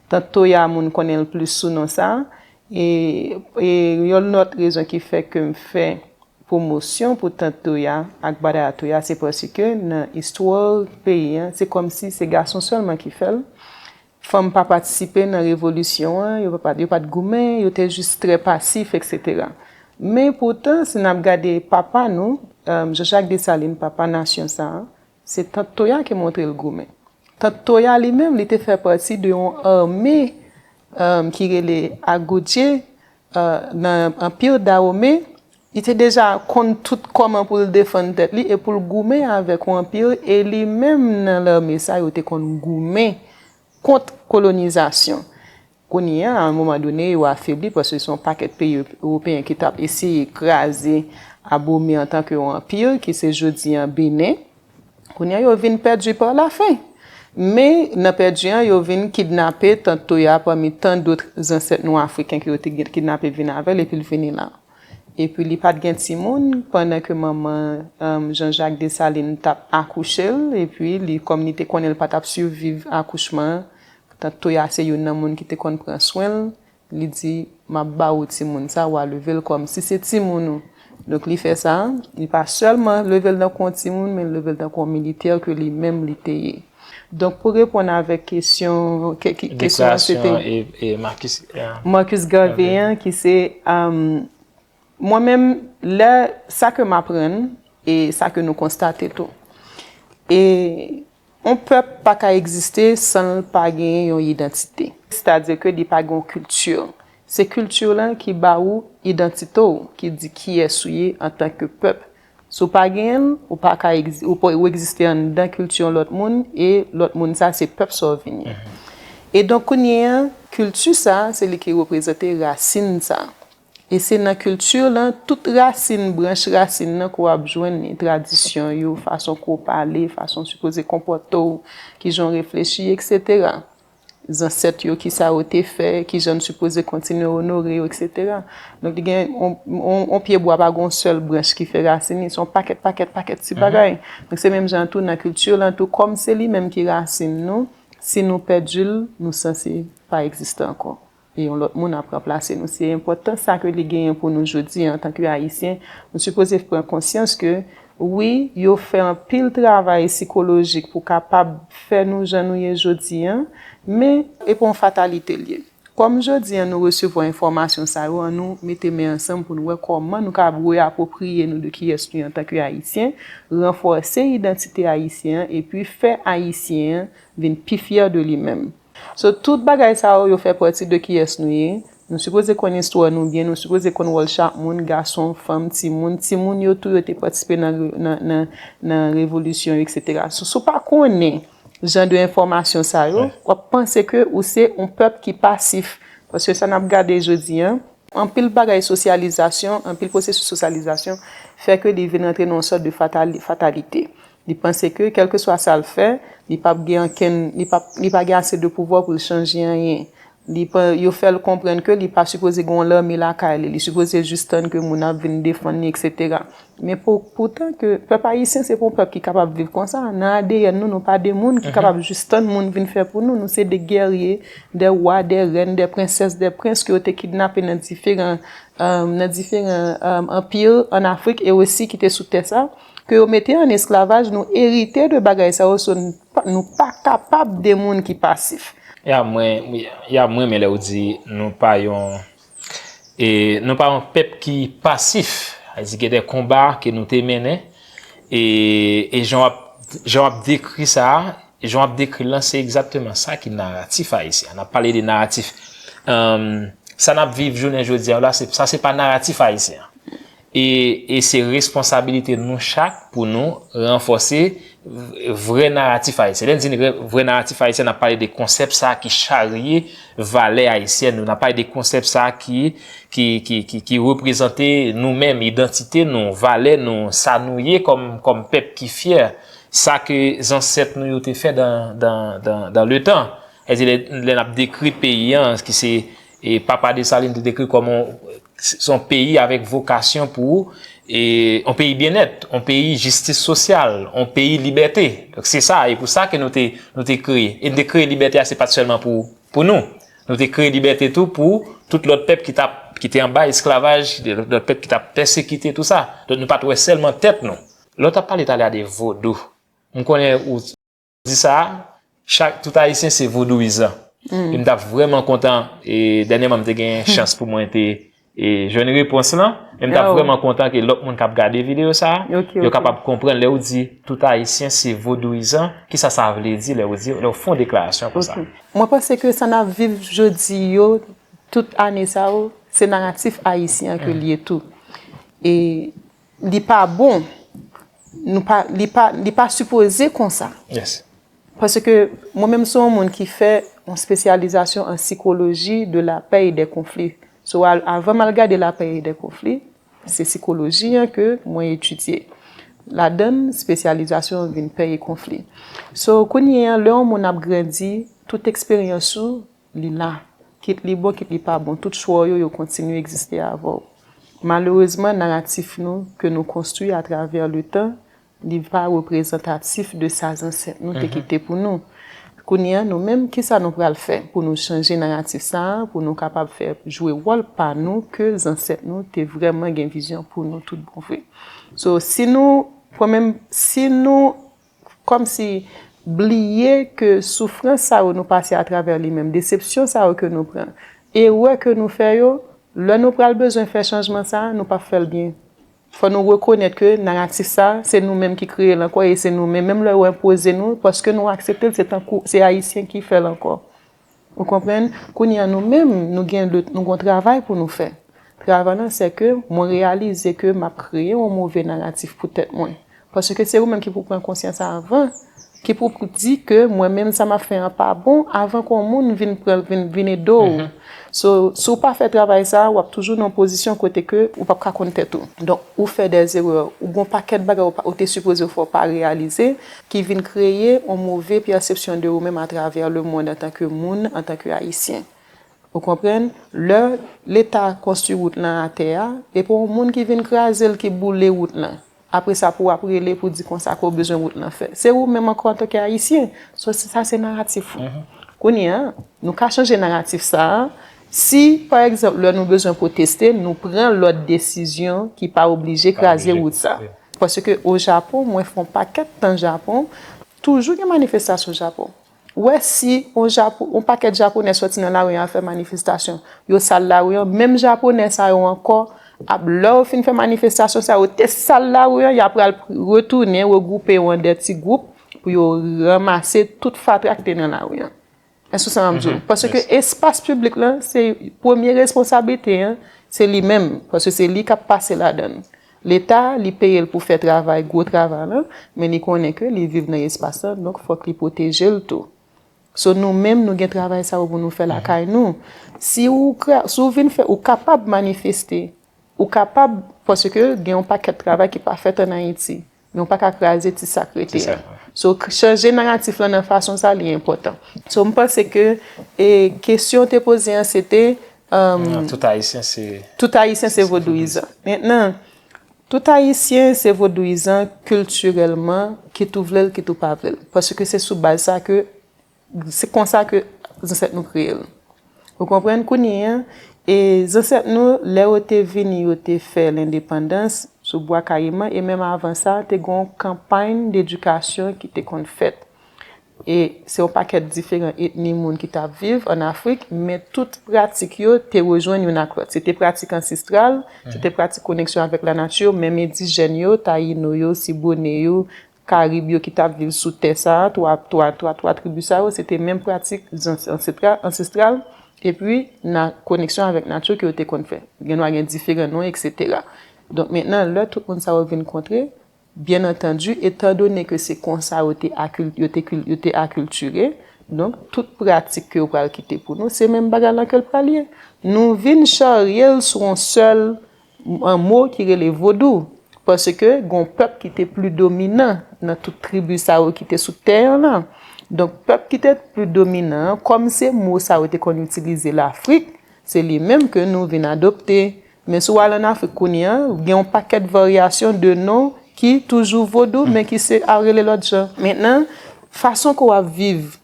Tant Toya, moun konnen l plis sou non sa. E, e yon lòt rezon ki fè ke m fè pwomosyon pou Tant Toya ak Badaya Toya, se paske nan istwa peyi an, se kòmsi se gason sèlman ki fè l. Fanm pa patisipe nan revolisyon an, yo pa, yo pa t goumen, yo te jis trè pasif, etsetera. Men poutan, si n ap gade papa nou, um, Jean-Jacques Dessalines, papa nasyon sa a, se tant Toya ki montre l goumen. Tant Toya li menm, li te fè pati de yon ame um, ki rele Agodje, uh, nan Anpi Dawome, li te deja konn tout kòman pou l defann tèt li e pou l goumen avèk yon anpi, e li menm nan lame sa yo te konn goumen kont kolonizasyon. Kounye a, a yon moman done, yo afebli paske se yon pakèt peyi ewopeyen ki t ap eseye kraze Abomey antanke yon anpi, ki se jodi a Benin. Kounye a, yo vin pèdi pa lafen. Men, nan pèdi an, yo vin kidnape tant Toya pami tan dòt zansèt nou afriken ke yo te gen kidnape vin avè l, epi l vini la. Epi li pa t gen timoun, pandan ke manman um, Jean-Jacques Dessalines t ap akouche l, epi li, kòm li te konnen l pa t ap siviv akouchman an, tant Toya se youn nan moun ki te konn pran swen l, li di, "M ap ba ou timoun sa, w a leve l kòm si se timoun ou." Donk, li fè sa, li pa sèlman leve l tankou yon timoun, men l leve l tankou yon militè ke li menm li te ye. Donk, pou reponn avèk kesyon, ke- ki- kesyon an, se te Deklarasyon e, e Marcus. eh, Marcus Garvey an, ki se um, mwen menm, lè sa ke m aprann e sa ke nou konstate tou. E yon pèp pa ka egziste san l pa genyen yon idantite. Sètadi ke li pa gen yon kilti. Se kilti lan ki ba ou idantite w, ki di kiyès ou ye antanke pèp. Si w pa genyen l, ou pa ka egzi- ou pa- ou egziste anndan kilti yon lòt moun, e lòt moun sa se pèp sa w vin ye. E donk kounye a, kilti sa, se li ki reprezante rasin sa. E se nan kilti lan, tout rasin, branch rasin nan ke w ap jwenn li, tradisyon yo, fason ke w pale, fason w sipoze konpòte w, kijan w reflechi, etsetera. Zansèt yo, kisa yo te fè, kijan n sipoze kontinye onore yo, etsetera. Donk, li gen, on, on, on pyebwa pa gen yon sèl branch ki fè rasin li, se yon pakèt, pakèt, pakèt ti bagay. Donk, se menm jan tou nan kilti lan tou, kòm se li menm ki rasin nou, si nou pèdi l, nou sanse pa egziste ankò. E yon lòt moun ap ranplase nou. Se enpòtans sa ke li genyen pou nou jodi a antanke Ayisyen. Nou sipoze pran konsyans ke, wi, yo fè anpil travay sikolojik pou kapab fè nou jan nou ye jodi a, men e pa yon fatalite l ye. Kòm jodi a nou resevwa enfòmasyon sa yo, ann nou mete men ansanm pou nou wè kòman nou kapab reyapwopriye nou de kiyès nou ye antanke Ayisyen, ranfòse idantite ayisyen an, epi fè Ayisyen an vin pi fyè de li menm. So, tout bagay sa yo, yo fè pati de kiyès nou ye. Nou sipoze konn istwa nou byen, nou sipoze konn wòl chak moun, gason, fanm, timoun. Timoun yo tou, yo te patisipe nan, nan, nan, nan revolisyon yo, etsetera. So, si w pa konnen jan de enfòmasyon sa yo, w ap panse ke ou se yon pèp ki pasif. Paske sa n ap gade jodi a, anpil bagay sosyalizasyon, anpil pwosesis sosyalizasyon fè ke li vin rantre nan yon sòt de fatali- fatalite. Li panse ke kèlkeswa sa l fè, li p ap gen ankenn, li p ap, li pa gen ase de pouvwa pou l chanje anyen. Li pa, yo fè l konprann ke li pa sipoze gen yon lame lakay li, li sipoze jis tann ke moun ap vin defann li, etsetera. Men pou, poutan ke pèp ayisyen se pa yon pèp ki kapab viv konsa. Nan A D N nou, nou pa de moun ki kapab jis tann moun vin fè pou nou. Nou se de gèrye, de wa, de rèn, de prensès, de prens ke yo te kidnape nan diferan, um, nan diferan um, anpi ann Afrik e osi ki te sou tè sa, ke yo mete ann esklavaj, nou erite de bagay sa yo, so nou pa, nou pa kapab de moun ki pasif. Ya mwen, ya mwen men lè ou di nou pa yon e nou pa yon pèp ki pasif. Sa vle di gen de konba ke nou te mennen e, e jan w ap, jan w ap dekri sa, jan w ap dekri l lan, se egzakteman sa ki naratif ayisyen an. N ap pale de naratif. Sa n ap viv jounen jodi a la, se, sa se pa naratif ayisyen an. E, e se responsabilite nou chak pou nou ranfòse vrè naratif ayisyen. Lè n di vrè naratif ayisyen, n ap pale de konsèp sa ki charye valè ayisyèn nou. N ap pale de konsèp sa ki, ki, ki, ki, ki reprezante nou menm, idantite nou, valè nou, sa nou ye kòm, kòm pèp ki fyè, sa ke zansèt nou yo te fè dan, dan, dan, dan le tan. Sètadi lè, lè n ap dekri peyi an, ki se, e, papa Desalin te dekri kòm yon, se yon peyi avèk vokasyon pou, e, yon peyi byennèt, yon peyi jistis sosyal, yon peyi libète. Donk se sa, e pou sa ke nou te, nou te kreye. E nou te kreye libète a, se pa t sèlman pou, pou nou. Nou te kreye libète tou pou tout lòt pèp ki t ap, ki te anba esklavaj, lòt pèp ki t ap pèsekite, tou sa. Donk nou pa t wè sèlman tèt nou. Lè w t ap pale talè a de vodou, m konnen ou di sa, chak, tout ayisyen se vodouyizan. E m t ap vrèman kontan, e dènyèman m te gen chans pou mwen te e jwenn repons lan, men m t ap vrèman kontan ke lòt moun k ap gade videyo sa a, yo kapab konprann lè ou di tout Ayisyen se vodouyizan, kisa sa vle di lè ou di, lè ou fè yon deklarasyon konsa? Mwen panse ke sa n ap viv jodi yo, tout ane sa yo, se naratif ayisyen an ke l ye tou. E li pa bon, nou pa, li pa, li pa sipoze konsa. Paske mwen menm se yon moun ki fè yon spesyalizasyon an psychologie de la paix et des conflits. So, avan m al gade la paix et des conflits, se sikoloji an ke mwen etidye. Ladan l, spesyalizasyon an vin paix et conflits. So, kounye a, lè yon moun ap grandi, tout eksperyans ou, li la. Kit li bon, kit li pa bon, tout chwa w yo, yo kontinye egziste avè w. Malerezman, naratif nou, ke nou konstwi atravè letan, li pa reprezantatif de sa zansèt nou te kite pou nou. Kounye a, nou menm, kisa nou pral fè pou nou chanje naratif sa a, pou nou kapab fè jwe wòl pa nou ke zansèt nou te vrèman gen vizyon pou nou tout bon vre? So, si nou, pran menm, si nou kòmsi bliye ke soufrans sa yo nou pase atravè li menm, desepsyon sa yo ke nou pran, erè ke nou fè yo, lè nou pral bezwen fè chanjman sa a, nou p ap fè l byen. Fò nou rekonèt ke naratif sa, se nou menm ki kreye l ankò e se nou menm, menm lè yo enpoze nou, paske nou aksepte l, se tankou se Ayisyen ki fè l ankò. Ou konprann? Kounye a nou menm, nou gen, nou gen yon travay pou nou fè. Travay lan se ke mwen reyalize ke m ap kreye yon move naratif pou tèt mwen. Paske se ou menm ki pou pran konsyans avan, ki pou di ke mwen menm sa m ap fè an pa bon, avan ke yon moun vin pran, vin, vin ede w. So, si w pa fè travay sa, w ap toujou nan yon pozisyon kote ke ou p ap ka konn tèt ou. Donk, ou fè dè zerè, ou gen yon pakèt bagay ou, ou te sipoze fè w pa reyalize, ki vin kreye yon move pèsepsyon de ou menm atravè lemonn antanke moun, antanke Ayisyen. Ou konprann? Lè Leta konstwi wout lan atè a, e pa yon moun ki vin kraze l, ki boule wout lan. Apre sa, pou w ap rele pou di konsa ke w bezwen wout lan fè. Se ou menm ankò antanke Ayisyen. So, sa se naratif ou. Kounye a, nou ka chanje naratif sa a. Si, pa egzanp, lè nou bezwen pwoteste, nou pran lòt desizyon ki pa oblije kraze wout sa. Paske o Japon, mwen fè yon pakèt tan Japon, toujou gen manifestasyon Japon. Ou wè si yon Japon, yon pakèt Japonè sòti nan lari an al fè manifestasyon, yo sal lari an, menm Japonè sa yo ankò, ap, lè yo fin fè manifestasyon sa yo, te sal lari an, y ap pral retounen, regwoupe yo an de ti gwoup pou yo ranmase tout fatra ki te nan lari an. Èske w sa m ap di w? Paske espas piblik lan, se premye responsablite an, se li menm, paske se li k ap pase ladan l. Leta, li peye l pou fè travay, gwo travay lan, men li konnen ke li viv nan espas lan, donk fòk li pwoteje l tou. So, nou menm, nou gen travay sa yo pou nou fè lakay nou. Si ou, si ou vin fè, ou kapab manifeste, ou kapab, paske gen yon pakèt travay ki pa fèt ann Ayiti, men ou pa ka kraze ti sa k rete a. So, chanje naratif lan nan fason sa, li enpòtan. So, m panse ke, e, kesyon w te poze an, se te, Tout Ayisyen se. Tout Ayisyen se vodouyizan. Mentnan, tout Ayisyen se vodouyizan kiltirèlman, kit ou vle l, kit ou pa vle l. Paske se sou baz sa ke, se konsa ke zansèt nou kreye l. Ou konprann? Kounye a, e zansèt nou, lè yo te vini, yo te fè lendepandans sou Bwa Kayiman, e menm avan sa, te gen yon kanpay dedikasyon ki te konn fèt. E se yon pakèt diferan etni moun ki t ap viv ann Afrik, men tout pratik yo te rejwenn youn ak lòt. Se te pratik ansestral, se te pratik koneksyon avèk lanati, menm endijèn yo, Tayino yo, Sibone yo, Karib yo ki t ap viv sou tè sa a, twa, twa, twa, twa tribi sa yo, se te menm pratik ansestral, epi nan koneksyon avèk nati ke yo te konn fè. Gen dwa gen diferan non, etsetera. Donk, mentnan, lè tout moun sa yo vin kontre, Byen antandi, etandone ke se konsa yo te akil-, yo te kil-, yo te akiltire, donk, tout pratik ke yo pral kite pou nou, se menm bagay lan ke l pral ye. Nou vin charye l sou yon sèl, yon mo ki rele vodou, paske gen yon pèp ki te pli dominan nan tout tribi sa yo ki te sou tè an lan. Donk, pèp ki te pli dominan an, kòm se mo sa yo te konn itilize Lafrik, se li menm ke nou vin adopte. Men si w al ann Afrik kounye a, gen yon pakèt varyasyon de non ki toujou vodou, men ki se a rele lòt jan. Mentnan, fason ke w ap viv,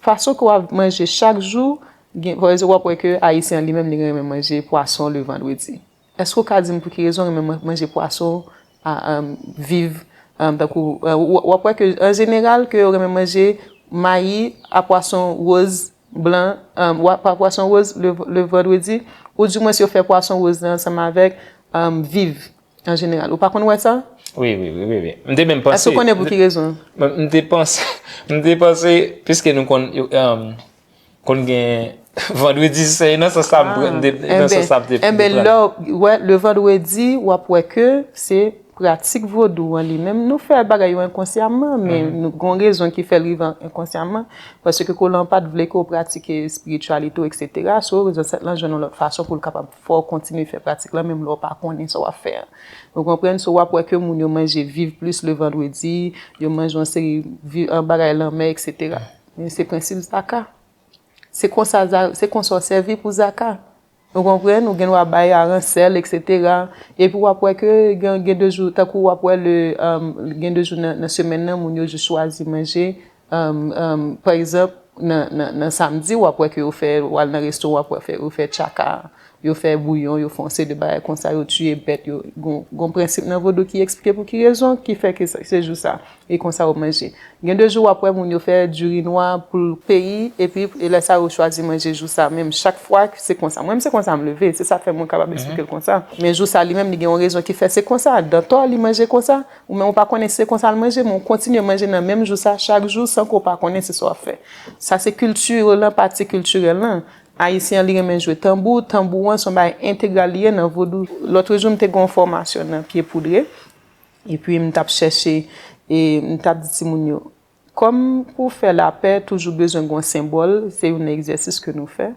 fason ke w ap manje chak jou, gen, pa egzanp, w ap wè ke Ayisyen an li menm, li renmen manje pwason le vandredi. Èske w ka di m pou ki rezon w renmen man-, manje pwason a, a, viv, a, tankou, a, w, w ap wè ke, an jeneral, ke yo renmen manje mayi a pwason woz blan, um, wa- pa pwason woz le, le vandredi, ou di mwen si yo fè pwason woz la ansanm avèk um, viv an jeneral. Ou pa konn wè sa? Wi, wi, wi, wi. wi. M te menm panse. Èske ou konnen pou ki rezon? M te panse, m te panse, piske nou konn, um, konn gen vandredi sen, nan sans sa m te, nan sans sa m te. Enben, lè w wè le vandredi, w ap wè ke se pratik vodou an li menm. Nou fè bagay yo enkonsyaman, men nou gon rezon ki fè l rive enkonsyaman. Paske kolan pa t vle ke w pratike espirityalite w, etsetera. So, zansèt lan jwenn yon lòt fason pou l kapab fè w kontinye fè pratik lan, menm lè w pa konnen sa w ap fè an. Ou konprann? So, w ap wè ke moun yo manje viv plis le vandredi, yo manje yon seri bagay lanmè, etsetera. Men se prensip zaka. Se konsa, se konsa w sèvi pou zaka. Ou konprann? Ou gen dwa bay aransèl, etsetera. Epi w ap wè ke gen, gen de jou, tankou w ap wè le, um, gen de jou nan, nan semèn nan, moun yo jis chwazi manje. Um, um, pa egzanp, nan, nan, nan samdi, w ap wè ke yo fè, w al nan resto, w ap wè fè, yo fè tchaka, yo fè bouyon, yo fè yon seri de bagay konsa, yo tiye bèt, yo, gon, gon prensip nan vodou ki eksplike pou ki rezon ki fè ke se jou sa. E konsa yo manje. Gen de jou w ap wè moun yo fè diri nwa pou peyi, epi e lè sa yo chwazi manje jou sa menm. Chak fwa se konsa. Mwen menm se konsa m leve, se sa fè mwen kapab eksplike l konsa. Men jou sa li menm li gen yon rezon ki fè se konsa. Dantò li manje konsa, ou menm ou pa konnen si se konsa l manje, men ou kontinye manje nan menm jou sa chak jou san ke w pa konnen se sa w ap fè. Sa se kilti lan, pati kiltirèl lan. Ayisyen an li renmen jwe tanbou, tanbou an se yon bagay entegral li ye nan vodou. Lòtrejou m te gen yon fòmasyon nan pye poudre. Epi m t ap chèche, e m t ap di timoun yo, kòm pou fè lapè toujou bezwen gen yon senbòl, se youn nan egzèsis ke nou fè.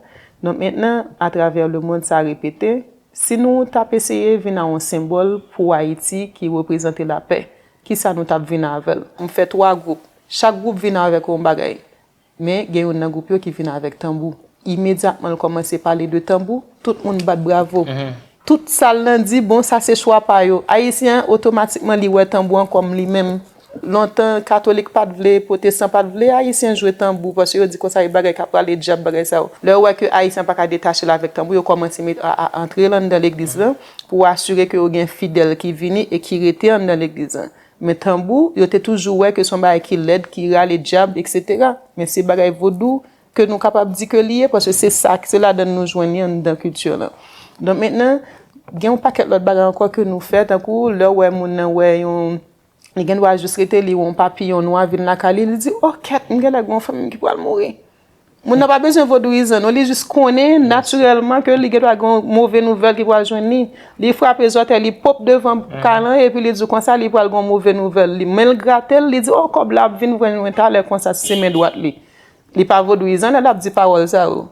Donk mentnan, atravè lemonn sa repete, si nou t ap eseye vin a yon senbòl pou Ayiti ki reprezante lapè, kisa nou t ap vin avè l? M fè twa gwoup. Chak gwoup vin avèk yon bagay. Men gen youn nan gwoup yo ki vin avèk tanbou. Imedyatman l kòmanse pale de tanbou, tout moun bat bravo. Tout sal lan di, bon, sa se chwa pa yo. Ayisyen an, otomatikman, li wè tanbou an kòm li menm. Lontan, katolik pa t vle, pwotestan pa t vle, Ayisyen jwe tanbou, paske yo di konsa, e bagay k ap prale dyab, bagay sa yo. Lè yo wè ke Ayisyen pa ka detache l avèk tanbou, yo kòmanse met, a, a, antre l anndan legliz lan, pou asire ke yo gen fidèl ki vini e ki rete anndan legliz lan. Men tanbou, yo te toujou wè ke se yon bagay ki lèd, ki rale dyab, etsetera. Men se bagay vodou ke nou kapab di ke li ye, paske se sa, se ladan l nou jwenn li anndan kilti lan. Donk mentnan, gen yon pakèt lòt bagay ankò ke nou fè, tankou lè w wè moun nan wè yon, li gen dwa jis rete li wè yon papiyon nwa vin lakay li, li di, o kèt, m genlè gen yon fanmi m ki pral mouri. Moun nan pa bezwen vodouyizan non, li jis konnen natirèlman ke li gen dwa gen yon move nouvèl ki pral jwenn li. Li frape zòtèy li pòp devan kay lan epi li di w konsa li pral gen yon move nouvèl. Li, men l grate l, li di, o, kòb la ap vin jwenn mwen talè konsa si se men dwat li. Li pa vodouyizan lè l ap di pawòl sa yo.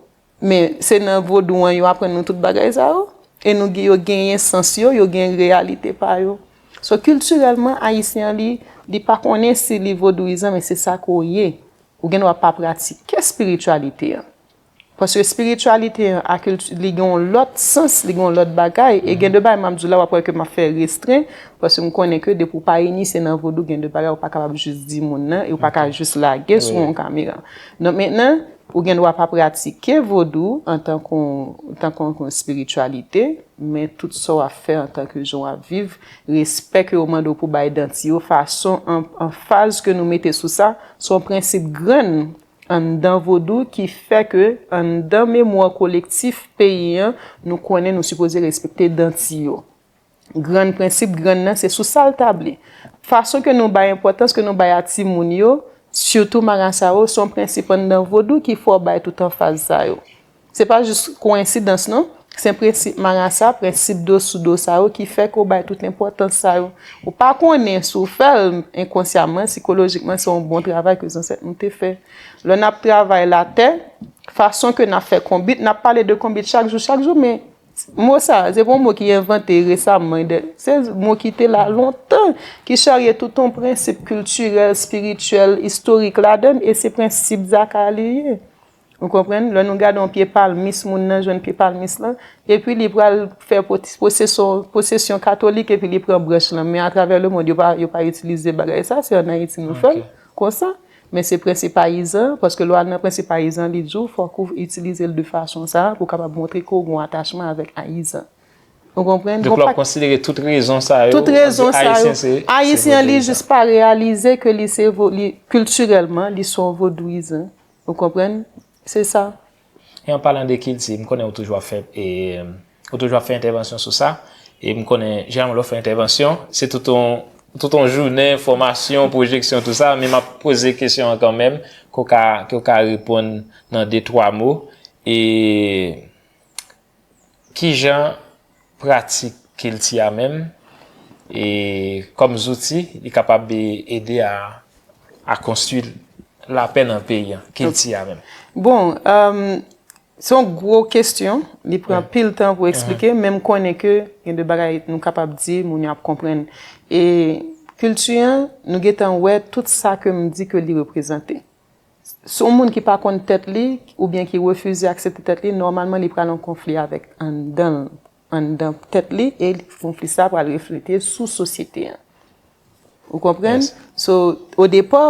Men se nan vodou an yo aprann nou tout bagay sa yo. E nou gen, yo genyen sans yo, yo gen reyalite pa yo. So kiltirèlman, Ayisyen an li, li pa konnen si li vodouyizan, men se sa ke w ye. Ou gen dwa pa pratike espirityalite an. Paske espirityalite an ak kilti, li gen yon lòt sans, li gen yon lòt bagay. E gen de bagay m ap di w la, w ap wè ke m ap fè restren, paske m konnen ke depi w pa inisye nan vodou, gen de bagay ou pa kapab jis di moun nan, e ou pa ka jis lage sou yon kamera. Donk mentnan, ou gen dwa pa pratike vodou antanke yon, antanke yon espirityalite, men tout sa w ap fè antanke jan w ap viv, respè ke yo mande w pou bay danti yo, fason an, anfaz ke nou mete sou sa, se yon prensip grann anndan vodou ki fè ke anndan memwa kolektif peyi an, nou konnen nou sipoze respekte danti yo. Grann prensip grann nan, se sou sa l tabli. Fason ke nou bay enpòtans, ke nou bay a timoun yo, sitou marasa yo, se yon prensip anndan vodou ki fè w bay tout anfaz sa yo. Se pa jis koyensidans non. Se prensip marasa, prensip do sou do sa yo ki fè ke w bay tout enpòtans sa yo. Ou pa konnen si w fè l enkonsyaman, sikolojikman, se yon bon travay ke zansèt nou te fè. Lè n ap travay latè, fason ke n ap fè konbit, n ap pale de konbit chak jou, chak jou, men mo sa, se pa yon mo ki envante resaman, se mo ki te la lontan, ki charye tout yon prensip kiltirèl, espirityèl, istorik ladan l, e se prensip zaka li ye. Ou konprann? Lè nou gade yon pye palmis, moun nan jwenn pye palmis lan, epi li pral fè pwoti- pwosesyon, pwosesyon katolik, epi li pran branch lan. Men atravè lemonn, yo pa, yo pa itilize bagay sa, se ann Ayiti nou fè l konsa. Men se prensip ayizan, paske lè w al nan prensip ayizan, li di w fòk ou itilize l de fason sa a pou w kapab montre ke w gen yon atachman avèk ayizan. Ou konprann? Donk lè w konsidere tout rezon sa yo, tout rezon sa yo, Ayisyen an li jis pa reyalize ke li se vo- li kiltirèlman, li se yon vodouyizan. Ou konprann? Se sa. E an palan de kilti, m konnen ou toujou ap fè, e, ou toujou ap fè entèvansyon sou sa. E m konnen, jeneralman, lè w fè entèvansyon, se tout yon, tout yon jounen, fòmasyon, pwojeksyon, tout sa. Men m ap poze kesyon an kanmenm, ke w ka, ke w ka reponn nan de, twa mo. E kijan pratik kilti a menm, e kòm zouti, li kapab ede a, a konstwi lapè nan peyi an, kilti a menm? Bon, um, se yon gwo kesyon, li pran pil tan pou eksplike, men m konnen ke gen de bagay nou kapab di, moun yo ap konprann. E kilti an, nou gentan wè tout sa ke m di ke li reprezante. Si yon moun ki pa konn tèt li, oubyen ki refize aksepte tèt li, nòmalman li pral an konfli avèk anndan l, anndan tèt li, e konfli sa pral reflete sou sosyete an. Ou konprann? So, o depa,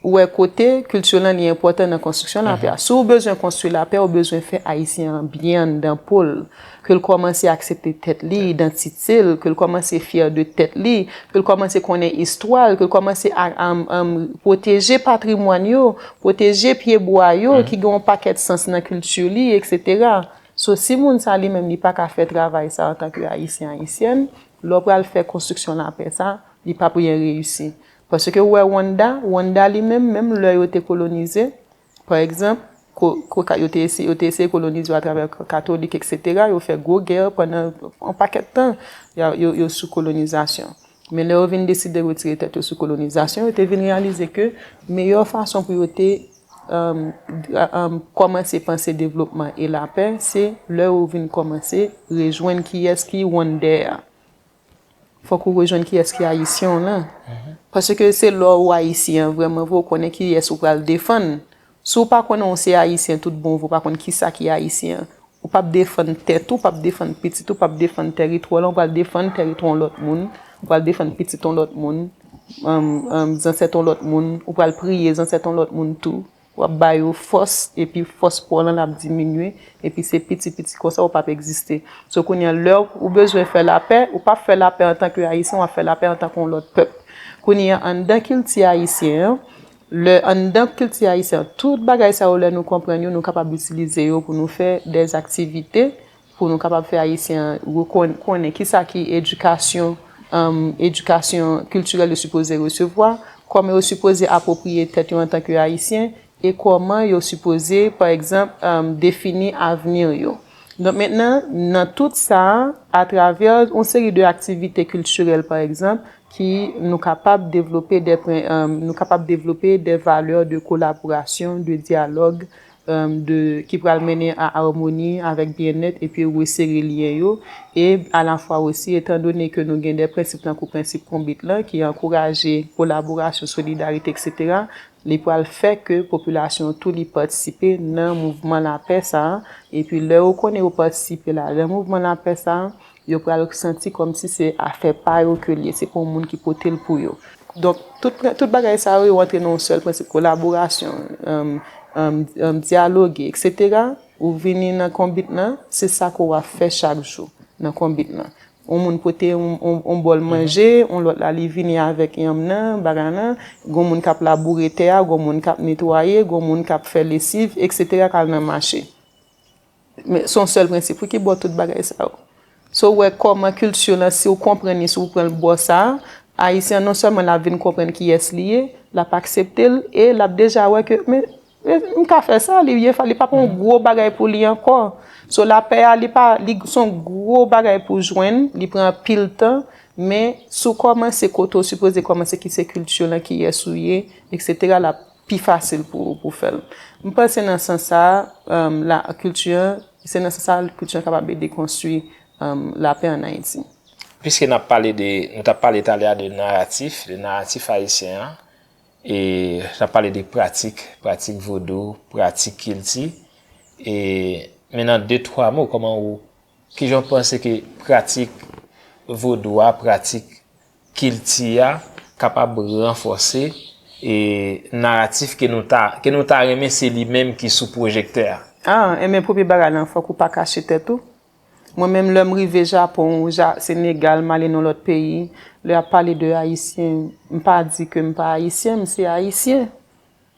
ou wè kote kilti lan li enpòtan nan konstriksyon lapè a. Si w bezwen konstwi lapè, ou bezwen fè Ayisyen an byen anndan po l, ke l kòmanse aksepte tèt li, idantite l, ke l kòmanse fyè de tèt li, ke l kòmanse konnen istwa l, ke l kòmanse a, a, a, pwoteje patrimwàn yo, pwoteje pyebwa yo, ki gen yon pakèt sans nan kilti li, etsetera. So, si moun sa li menm li pa ka fè travay sa antanke Ayisyen, Ayisyèn, lè w pral fè konstriksyon lapè sa, li p ap byen reyisi. Paske w wè Rwanda, Rwanda li menm, menm lè yo te kolonize, pa egzanp, ko, ko, ka- yo te eseye, yo te eseye kolonize yo atravè ka- katolik, etsetera, yo fè gwo gè pandan yon pakèt tan, yo, yo, yo sou kolonizasyon. Men lè yo vin deside retire tèt yo sou kolonizasyon, yo te vin reyalize ke meyè fason pou yo te um, um, kòmanse panse devlopman e lapè, se lè yo vin kòmanse rejwenn kiyès ki Rwandè a. Fòk ou rejwenn kiyès ki Ayisyen w lan. Paske se lè w Ayisyen an vrèman vre, ou konnen kiyès ou pral defann. Si w pa konnen w se Ayisyen tout bon vre, ou pa konn kisa ki Ayisyen an, ou p ap defann tèt ou, ou p ap defann pitit ou, ou p ap defann tèritwa w lan, ou pral defann tèritwa yon lòt moun, ou pral defann pitit yon lòt moun, um, um, zansèt yon lòt moun, ou pral priye zansèt yon lòt moun tou. W ap ba yo fòs, epi fòs pa w lan l ap diminye, epi se piti piti konsa ou p ap egziste. So kounye a, lè ou bezwen fè lapè, ou p ap fè lapè antanke Ayisyen, w ap fè lapè antanke yon lòt pèp. Kounye a, anndan kilti ayisyen an, lè anndan kilti ayisyen an, tout bagay sa yo, lè nou konprann yo, nou kapab itilize yo pou nou fè dèzaktivite, pou nou kapab fè Ayisyen an rekon- konnen kisa ki edikasyon, um, edikasyon kiltirèl yo sipoze resevwa, kòman yo sipoze apwopriye tèt yo antanke Ayisyen, e kòman yo sipoze, pa egzanp, um, defini avni yo. Donk mentnan, nan tout sa a, atravè yon seri de aktivite kiltirèl, pa egzanp, ki nou kapab devlope de pren- um, nou kapab devlope de valè de kolaborasyon, de dyalòg, um, de, ki pral mennen a amoni avèk byennèt epi resere lyen yo. E alafwa osi, etandone ke nou gen de prensip tankou prensip konbit lan ki ankouraje kolaborasyon, solidarite, etsetera, li pral fè ke popilasyon an tou li patisipe nan mouvman lapè sa a. Epi lè yo konnen yo patisipe ladan mouvman lapè sa a, yo pral santi kòmsi se afè pa yo ke l ye, se pa yon moun ki pote l pou yo. Donk, tout, tout bagay sa yo, yo antre nan yon sèl prensip kolaborasyon, um, um, um, dyaloge, etsetera. Ou vini nan konbit lan, se sa ke w ap fè chak jou nan konbit lan. Yon moun pote yon, yon, yon bòl manje, yon lòt la li vini avèk yanm nan, bagay lan, gon moun k ap laboure tè a, gon moun k ap netwaye, gon moun k ap fè lesiv, etsetera, k al nan mache. Men se yon sèl prensip wi ki bò tout bagay sa yo. So w wè kòman kilti lan, si w konprann li, si w pran l bò sa a, Ayisyen an non sèlman l ap vin konprann kiyès li ye, l ap aksepte l, e l ap deja wè ke, men, men m ka fè sa, li byen fè, li p ap yon gwo bagay pou li ankò. So lapè a, li pa, li se yon gwo bagay pou jwenn, li pran anpil tan, men si w kòmanse kote w sipoze kòmanse ki se kilti lan, kiyès ou ye, etsetera, l ap pi fasil pou, pou fè l. M panse nan sans sa a, um, la, kilti an, se nan sans sa a kilti an kapab ede konstwi, um, lapè ann Ayiti. Piske n ap pale de, nou t ap pale talè a de naratif, de naratif ayisyen an, e n ap pale de pratik, pratik vodou, pratik kilti, e, men nan de, twa mo, kòman ou, kijan w panse ke pratik vodou a, pratik kilti a kapab ranfòse e naratif ke nou ta, ke nou ta renmen se li menm ki sou pwojektè a? Ah, enben premye bagay lan, fòk ou pa kache tèt ou. Mwen menm lè m rive Japon, ou Ja- Senegal, m ale nan lòt peyi, lè y ap pale de Ayisyen, m pa di ke m pa Ayisyen, m se Ayisyen.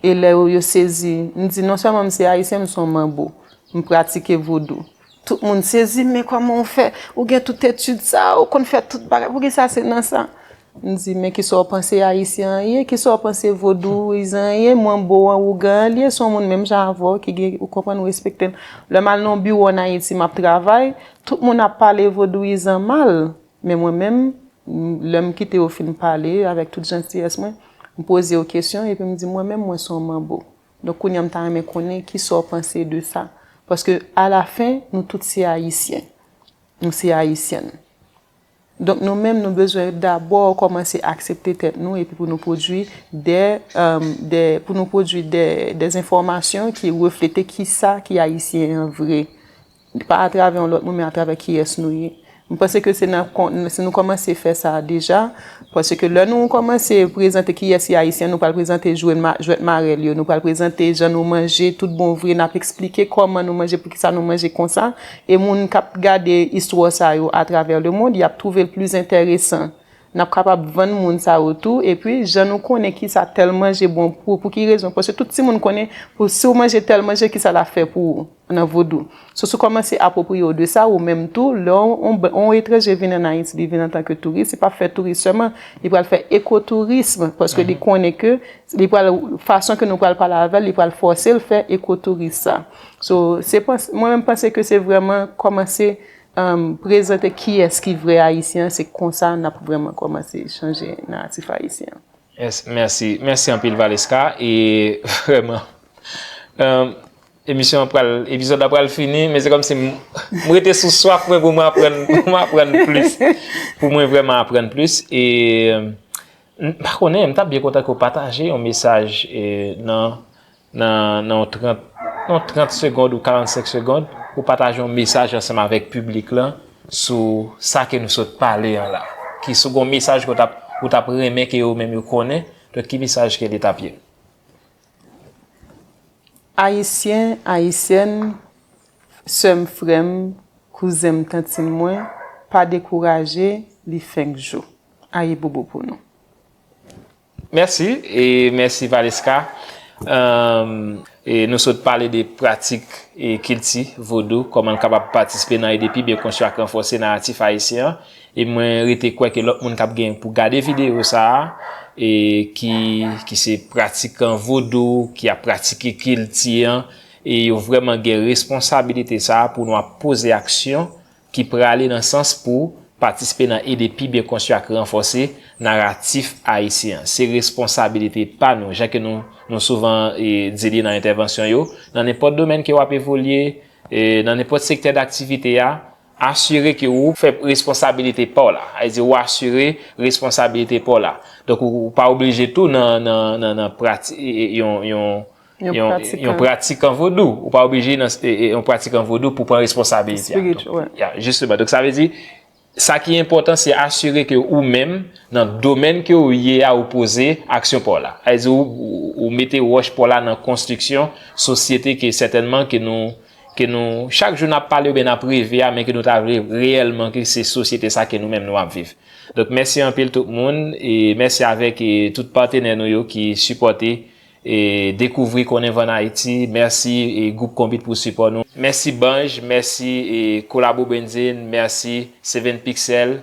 E lè yo, yo sezi, m di non sèlman m se ayisyen, m se yon manbo. M pratike vodou. Tout moun sezi, men kòman w fè? Ou gen tout etid sa, ou konn fè tout bagay. Poukisa se nan sa? M di, men kisa w panse ayisyen an ye? Kisa w panse vodouyizan an ye? Manbo an, ougan an, li ye, se yon moun menm jan avè w, ki gen, ou konprann, ou respekte l. Lè m al nan yon biwo ann Ayiti, m ap travay, tout moun ap pale vodouyizan mal. Men mwen menm, m- lè m kite yo fin pale avèk tout jantiyès mwen, m poze yo kesyon epi m di mwen menm mwen se yon manbo. Donk kounye a m ta renmen konnen kisa w panse de sa. Paske alafen, nou tout se ayisyen. Nou se ayisyèn. Donk nou menm nou bezwen dabò kòmanse aksepte tèt nou epi pou nou pwodui de, de pou nou pwodui de, de enfòmasyon ki reflete kisa ki ayisyen an vre. Pa atravè yon lòt moun, men atravè kiyès nou ye. M panse ke se nan kon- si nou kòmanse fè sa deja, paske lè nou kòmanse prezante kiyès ki ayisyen, nou pral prezante jwèt ma- jwèt marèl yo, nou pral prezante jan nou manje, tout bon vre, n ap eksplike kòman nou manje, poukisa nou manje konsa, e moun k ap gade istwa sa yo atravè lemonn, y ap twouve l plis enteresan. N ap kapab vann moun sa yo tou, epi jan nou konnen kisa tèl manje bon pou, pou ki rezon, paske tout timoun konnen pou si w manje tèl manje, kisa l ap fè pou ou nan vodou. So, si w kòmanse apwopriye w de sa, ou menm tou, lè yon, yon, yon etranje vin ann Ayiti, li vin antanke touris, li p ap fè touris sèlman, li pral fè ekotourism, paske li konnen ke li pral, fason ke nou pral pale avè l, li pral fòse l fè ekotouris sa. So, se pans- mwen menm panse ke se vrèman kòmanse, um, prezante kiyès ki vrè ayisyen an, se konsa n ap vrèman kòmanse chanje naratif ayisyen an. Yes, mèsi. Mèsi anpil, Valeska. E vrèman, um, emisyon an pral, epizòd la pral fini, men se kòmsi m, m rete sou swaf mwen pou mwen aprann, pou mwen aprann plis. Pou mwen vrèman aprann plis. E, um, m pa konnen, m t ap byen kontan ke w pataje yon mesaj, e, nan, nan, nan yon trant, nan yon trant segond ou karannsenk segond, pou pataje yon mesaj ansanm avèk piblik lan sou sa ke nou sot pale an la. Ki si w gen yon mesaj ke w t ap, ou t ap renmen ke yo menm yo konnen, donk ki mesaj ke li t ap ye? Ayisyen, Ayisyèn, sè m, frè m, kouzen m, tantin mwen, pa dekouraje, li fenk jou. Ayibobo pou nou. Mèsi, e mèsi Valeska. Um, e nou sot pale de pratik e kilti vodou, kòman l kapab patisipe nan ede pi byen konstwi ak ranfòse naratif ayisyen an. E mwen rete kwè ke lòt moun k ap gen pou gade videyo sa a, e ki, ki se pratikan vodou, ki ap pratike kilti an, e yo vrèman gen responsabilite sa a pou nou ap poze aksyon ki prale nan sans pou patisipe nan ede pi byen konstwi ak ranfòse naratif ayisyen an. Se responsabilite pa nou, jan ke nou, nou souvan, e, di li nan entèvansyon yo, nan nenpòt domèn ke w ap evolye, e, nan nenpòt sektè daktivite a, asire ke ou fè responsabilite pa w la. Sa vle di ou asire responsabilite pa w la. Donk ou, ou pa oblije tou nan, nan, nan, nan prati, e, e, yon, yon, Yon yon, pratikan. Yon pratikan vodou. Ou pa oblije nan, e, e, yon pratikan vodou pou pran responsabilite a. Spirit, Donk, wè. Ya, jisteman. Donk sa vle di, sa ki enpòtan, se asire ke ou menm, nan domèn ke ou ye a, ou poze aksyon pa w la. Sa vle di, ou, ou, ou mete wòch pa w la nan konstriksyon sosyete ke sètènman ke nou, ke nou, chak jou n ap pale oubyen n ap reve a, men ke nou ta vle reyèlman ke se sosyete sa ke nou menm nou ap viv. Donk, mèsi anpil tout moun, e mèsi avèk, e, tout patnè nou yo ki sipòte e Dekouvri Konnen Van Ayiti. Mèsi, e, gwoup Konbit pou sipò nou. Mèsi Banj, mèsi, e, Kolabo Benzin, mèsi Seven Pixel,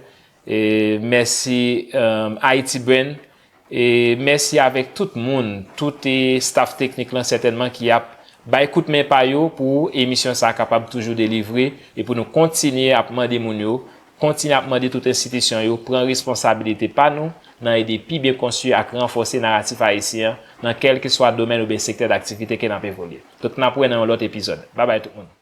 e, mèsi, um, Haiti Brand, e mèsi avèk tout moun, tout, e, staff teknik lan sètènman ki ap bay kout men pa yo pou emisyon sa a kapab toujou delivre e pou nou kontinye ap mande moun yo, kontinye ap mande tout enstitisyon yo pran responsabilite pa nou nan ede pi byen konstwi ak ranfòse naratif ayisyen an nan kèlkeswa domèn oubyen sektè daktivite ke n ap evolye. Donk, n ap wè nan yon lòt epizòd. Babay tout moun.